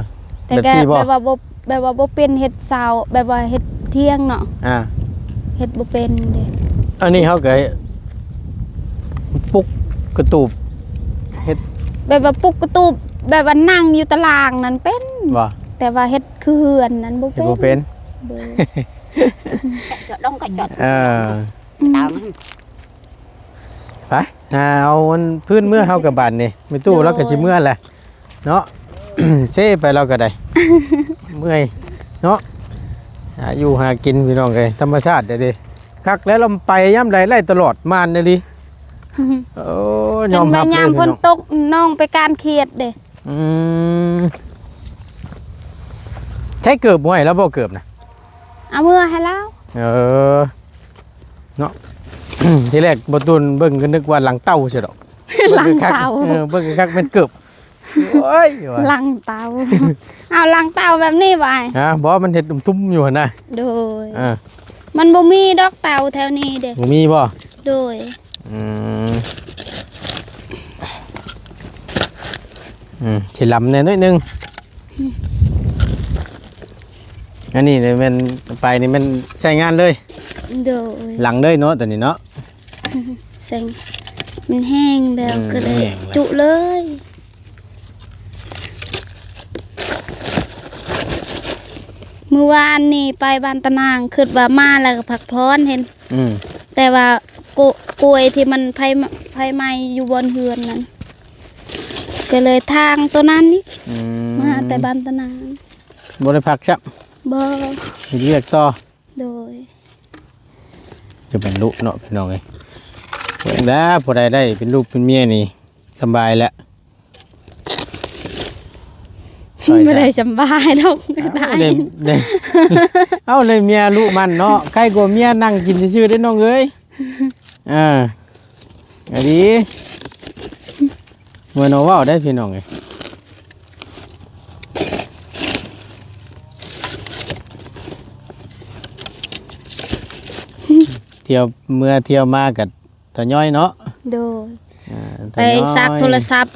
ແຕ່ ແບບ ແບບວ່າບໍ່ ແບບວ່າບໍ່ເປັນເຮັດເສົາ ແບບວ່າເຮັດຖຽງເນາະ. ອ່າ ເຮັດບໍ່ເປັນເດ້. ອັນນີ້ເຮົາກໍປຸກກະຕູບ ເຮັດ ແບບວ່າປຸກກະຕູບ ແບບວ່ານັ່ງຢູ່ຕາລ່າງນັ້ນເປັນບໍ່? ແຕ່ວ່າເຮັດຄືເຮືອນນັ້ນບໍ່ເປັນ ເຮັດບໍ່ເປັນ. ໂດຍ ຈອດລົງກໍຈອດ ເອີ ຕາມ ໄປ ຫາເອົາອັນພື້ນເມືອເຮົາກັບບາດນີ້ ແມ່ຕູ້ ໂດຍ ລາວກໍຊິເມືອແຫຼະເນາະ ເຊໄປລາວກໍໄດ້ ເມື່ອຍເນາະ ຫາຢູ່ຫາກິນພີ່ນ້ອງເອີຍ ທຳມະຊາດເດ້ ຄັກແລ້ວ ລຳໄປຍາມໃດໄດ້ຕະຫຼອດ ມ່ານອີ່ຫຼີ. ໂອ້ ຍອມຮັບເລີຍ ຍາມຝົນຕົກນ້ອງໄປການຂຽດເດ້. ອືມ ໃຊ້ເກີບ ບໍ່ໃຫ້ລາວບໍ່ເກີບນະ ເອົາເມືອໃຫ້ລາວ. ເອີ ເນາະ ທີແລກບໍ່ຕູນເບິ່ງກໍນຶກວ່າຫຼັງເຕົ່າຊິດອກ ຫຼັງເຕົ່າ ເບິ່ງຄັກໆ ເອີ ເບິ່ງຄັກໆ ແມ່ນເກີບ. ໂອ້ຍ ວ່າຫຼັງເຕົ່າ ເອົາຫຼັງເຕົ່າແບບນີ້ບໍ່ອ້າຍ? ຮະ ບໍ່ ມັນເຮັດທຸ່ມໆຢູ່ຫັ້ນນະ. ໂດຍ ອ່າ ມັນບໍ່ມີດອກເຕົ່າແຖວນີ້ເດ້. ບໍ່ມີບໍ່? ໂດຍ ອືມ ອືມ ຊິລຳແດ່ໜ້ອຍໜຶ່ງ. ອັນນີ້ນີ້ແມ່ນ ໄປນີ້ແມ່ນໃຊ້ງານເລີຍ. ໂດຍ ຫຼັງເລີຍເນາະ ຕົວນີ້ເນາະ ແສງມັນແຫ້ງແລ້ວ ອືມ ກໍເລີຍ ແຫ້ງແລ້ວ ຈຸເລີຍ. ມື້ວານນີ້ໄປບ້ານຕານາງ ຄິດວ່າມາແລ້ວກໍພັກຜ່ອນ ເຫັນ ອືມ ແຕ່ວ່າ ໂກ ກ້ວຍທີ່ມັນໄຟ ໄຟໄໝ້ຢູ່ບ່ອນເຮືອນນັ້ນ ກໍເລີຍທາງຕົວນັ້ນອີກ. ອືມ ມາແຕ່ບ້ານຕານາງ ບໍ່ໄດ້ພັກຊ້ຳ. ບໍ່ ເຮັດວຽກຕໍ່. ໂດຍ ຈະເປັນລູກເນາະພີ່ນ້ອງເອີຍ ເບິ່ງດາ ຜູ້ໃດໄດ້ເປັນລູກເປັນເມຍນີ້ສຳບາຍແລ້ວ. ບໍ່ໄດ້ສຳບາຍດອກ ເອົາ ໄດ້ ໄດ້ ເອົາ ໄດ້ເມຍລູກມັນເນາະ ໃຄກວ່າເມຍນັ່ງກິນຊື່ໆເດ້ນ້ອງເອີຍ. ອ່າ ອັນນີ້ ເມື່ອນ້ອງເວົ້າໄດ້ພີ່ນ້ອງເອີຍ ທ່ຽວເມືອທ່ຽວມາກໍທະຍອຍເນາະ. ໂດຍ ອ່າ ໄປຊັກໂທລະສັບ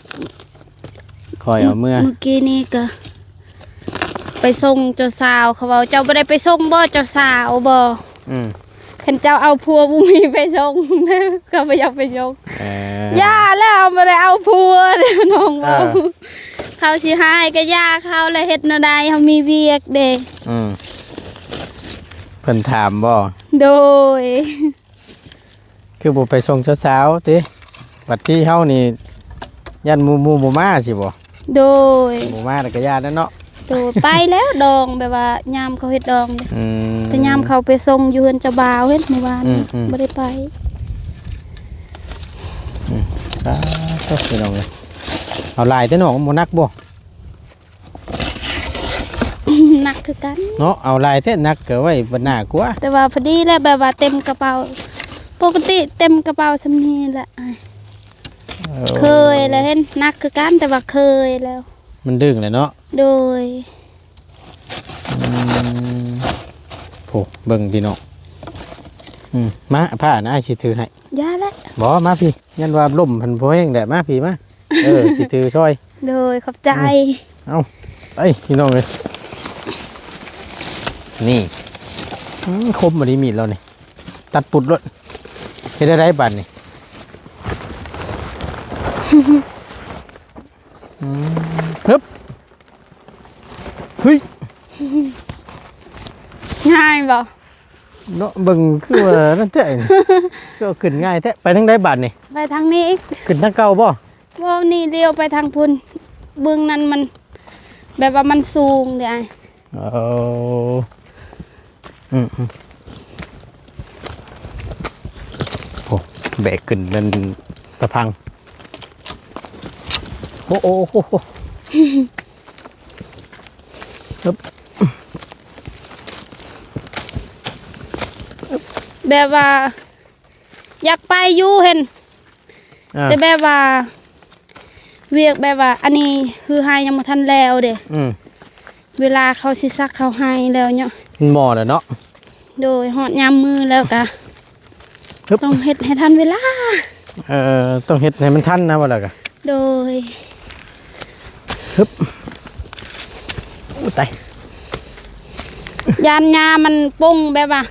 ຄ່ອຍເອົາເມືອ ມື້ກີ້ນີ້ກໍໄປສົ່ງເຈົ້າສາວ ເຂົາເວົ້າ ເຈົ້າບໍ່ໄດ້ໄປສົ່ງບໍ່ ເຈົ້າສາວບໍ່? ອືມ ຄັນເຈົ້າເອົາຜົວບໍ່ມີໃຜສົ່ງ ເຂົາບໍ່ຢາກໄປສົ່ງ. ເອີ ຢ່າແລ້ວ ບໍ່ໄດ້ເອົາຜົວເດ້ ນ້ອງເວົ້າ ເອີ ເຂົາຊິຮ້າຍກໍຢ່າເຂົາ ແລ້ວເຮັດແນວໃດ ເຮົາມີວຽກເດ້. ອືມ ເພິ່ນຖາມບໍ່? ໂດຍ ຄືບໍ່ໄປສົ່ງສາວໆຕິ ບັດທີເຮົານີ້ຢ້ານໝູ່ ໝູ່ບໍ່ມາຊິບໍ່? ໂດຍ ໝູ່ມາແລ້ວກໍຢ້ານແລ້ວເນາະ. ໂດຍ ໄປແລ້ວດອງ ແບບວ່າຍາມເຂົາເຮັດດອງເດ້ ອືມ ແຕ່ຍາມເຂົາໄປສົ່ງຢູ່ເຮືອນເຈົ້າບ່າວເຮັດມື້ວານ ອືມໆ ບໍ່ໄດ້ໄປ ອືມ ອ່າ ໂທ້ ພີ່ນ້ອງເອີຍ ເອົາຫຼາຍແຕ່ນ້ອງ ບໍ່ໜັກບໍ່? ໜັກຄືກັນເນາະ ເອົາຫຼາຍແທ້ ໜັກກໍໄວ້ບັດໜ້າກວ່າ ແຕ່ວ່າພໍດີແຫຼະ ແບບວ່າເຕັມກະເປົາ ປົກກະຕິເຕັມກະເປົາສ່ຳນີ້ແຫຼະ ເອີ ເຄີຍແລ້ວ ເຫັນໜັກຄືກັນ ແຕ່ວ່າເຄີຍແລ້ວ ມັນດຶງແຫຼະເນາະ ໂດຍ ອືມ ໂອ້ ເບິ່ງພີ່ນ້ອງ ອືມ ມາ ຜ້ານະ ອ້າຍຊິຖືໃຫ້ ຢ່າແຫຼະ ບໍ່ ມາພີ້ ຢ້ານວ່າລົ້ມຫັ້ນບໍ່ແຮງແດດ ມາພີ້ມາ ເອີ ຊິຖືຊ່ອຍ ໂດຍ ຂອບໃຈ ອືມ ເອົາ ໄປພີ່ນ້ອງເອີຍ ນີ້ ອືມ ຄົມບໍ່ດີມີດລາວນີ້ ຕັດປຸດໂລດ ເຮັດໄດ້ໃດບາດນີ້ ອືມ ຮຶບ ເຮີ້ຍ ງ່າຍບໍ່? ເນາະ ເບິ່ງຄືວ່ານັ້ນແທ້ ກໍຂຶ້ນງ່າຍແທ້ ໄປທາງໃດບາດນີ້? ໄປທາງນີ້ອີກ ຂຶ້ນທາງເກົ່າບໍ່? ບໍ່ ນີ້ລ້ຽວໄປທາງພຸ້ນ ເບື້ອງນັ້ນມັນ ແບບວ່າມັນສູງເດ້ອ້າຍ ເອີ ອືມ ອືມ ໂອ້ ແບກຂຶ້ນນັ້ນຕະພັງ ໂອ້ ໂອ້ ໂອ້ ໂອ້ ແບບວ່າ ຢາກໄປຢູ່ເຫັນ ອ່າ ແຕ່ແບບວ່າ ວຽກແບບວ່າ ອັນນີ້ຄືໄຮ່ຍັງບໍ່ທັນແລ້ວເດ້ ອືມ ເວລາເຂົາຊິສັກເຂົ້າໄຮ່ແລ້ວເນາະ ມັນໝໍ້ແລ້ວເນາະ ໂດຍ ຮອດຍາມມື້ແລ້ວກະ ຮຶບ ຕ້ອງເຮັດໃຫ້ທັນເວລາ ເອີ ຕ້ອງເຮັດໃຫ້ມັນທັນນະ ວ່າແລ້ວກະ ໂດຍ ຮຶບ ໂອ້ ຕາຍ ຢ້ານຫຍ້າມັນປົງແບບວ່າ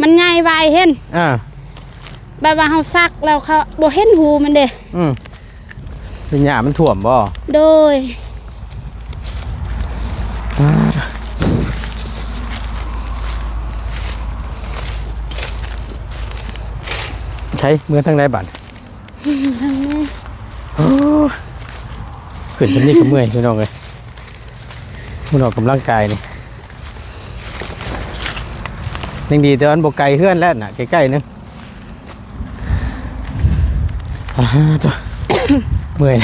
ມັນໃຫຍ່ໄວເຫັນ ອ່າ ແບບວ່າເຮົາສັກແລ້ວເຂົາບໍ່ເຫັນຮູມັນເດ້ ອືມ ເປັນຫຍ້າມັນຖ້ວມບໍ່? ໂດຍ ອ່າ ໃສ ເມືອທາງໃດບາດ? ໂອ້ ຂຶ້ນຊ່ຳນີ້ກໍເມື່ອຍພີ່ນ້ອງເອີຍ ມັນອອກກຳລັງກາຍນີ້ ຍັງດີແຕ່ວ່າມັນບໍ່ໄກເຮືອນແລ້ວນະ ໃກ້ໆ ໜຶ່ງ ອ່າ ໂທ້ ເມື່ອຍ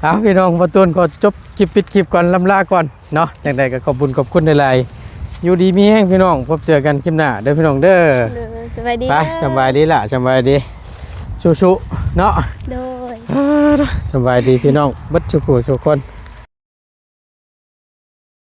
ເອົາ ພີ່ນ້ອງ ບ່າວຕູນຂໍຈົບຄລິບ ປິດຄລິບກ່ອນ ລ່ຳລາກ່ອນ ເນາະ ຈັ່ງໃດກໍຂອບບຸນຂອບຄຸນຫຼາຍໆ ຢູ່ດີມີແຮງພີ່ນ້ອງ ພົບເຈີກັນຄລິບໜ້າເດີພີ່ນ້ອງເດີ ໂດຍ ສະບາຍດີ ໄປ ສະບາຍດີລະ ສະບາຍດີ ສູ້ໆ ເນາະ ໂດຍ ອ່າ ສະບາຍດີພີ່ນ້ອງເບິດສູ່ຜູ້ສູ່ຄົນ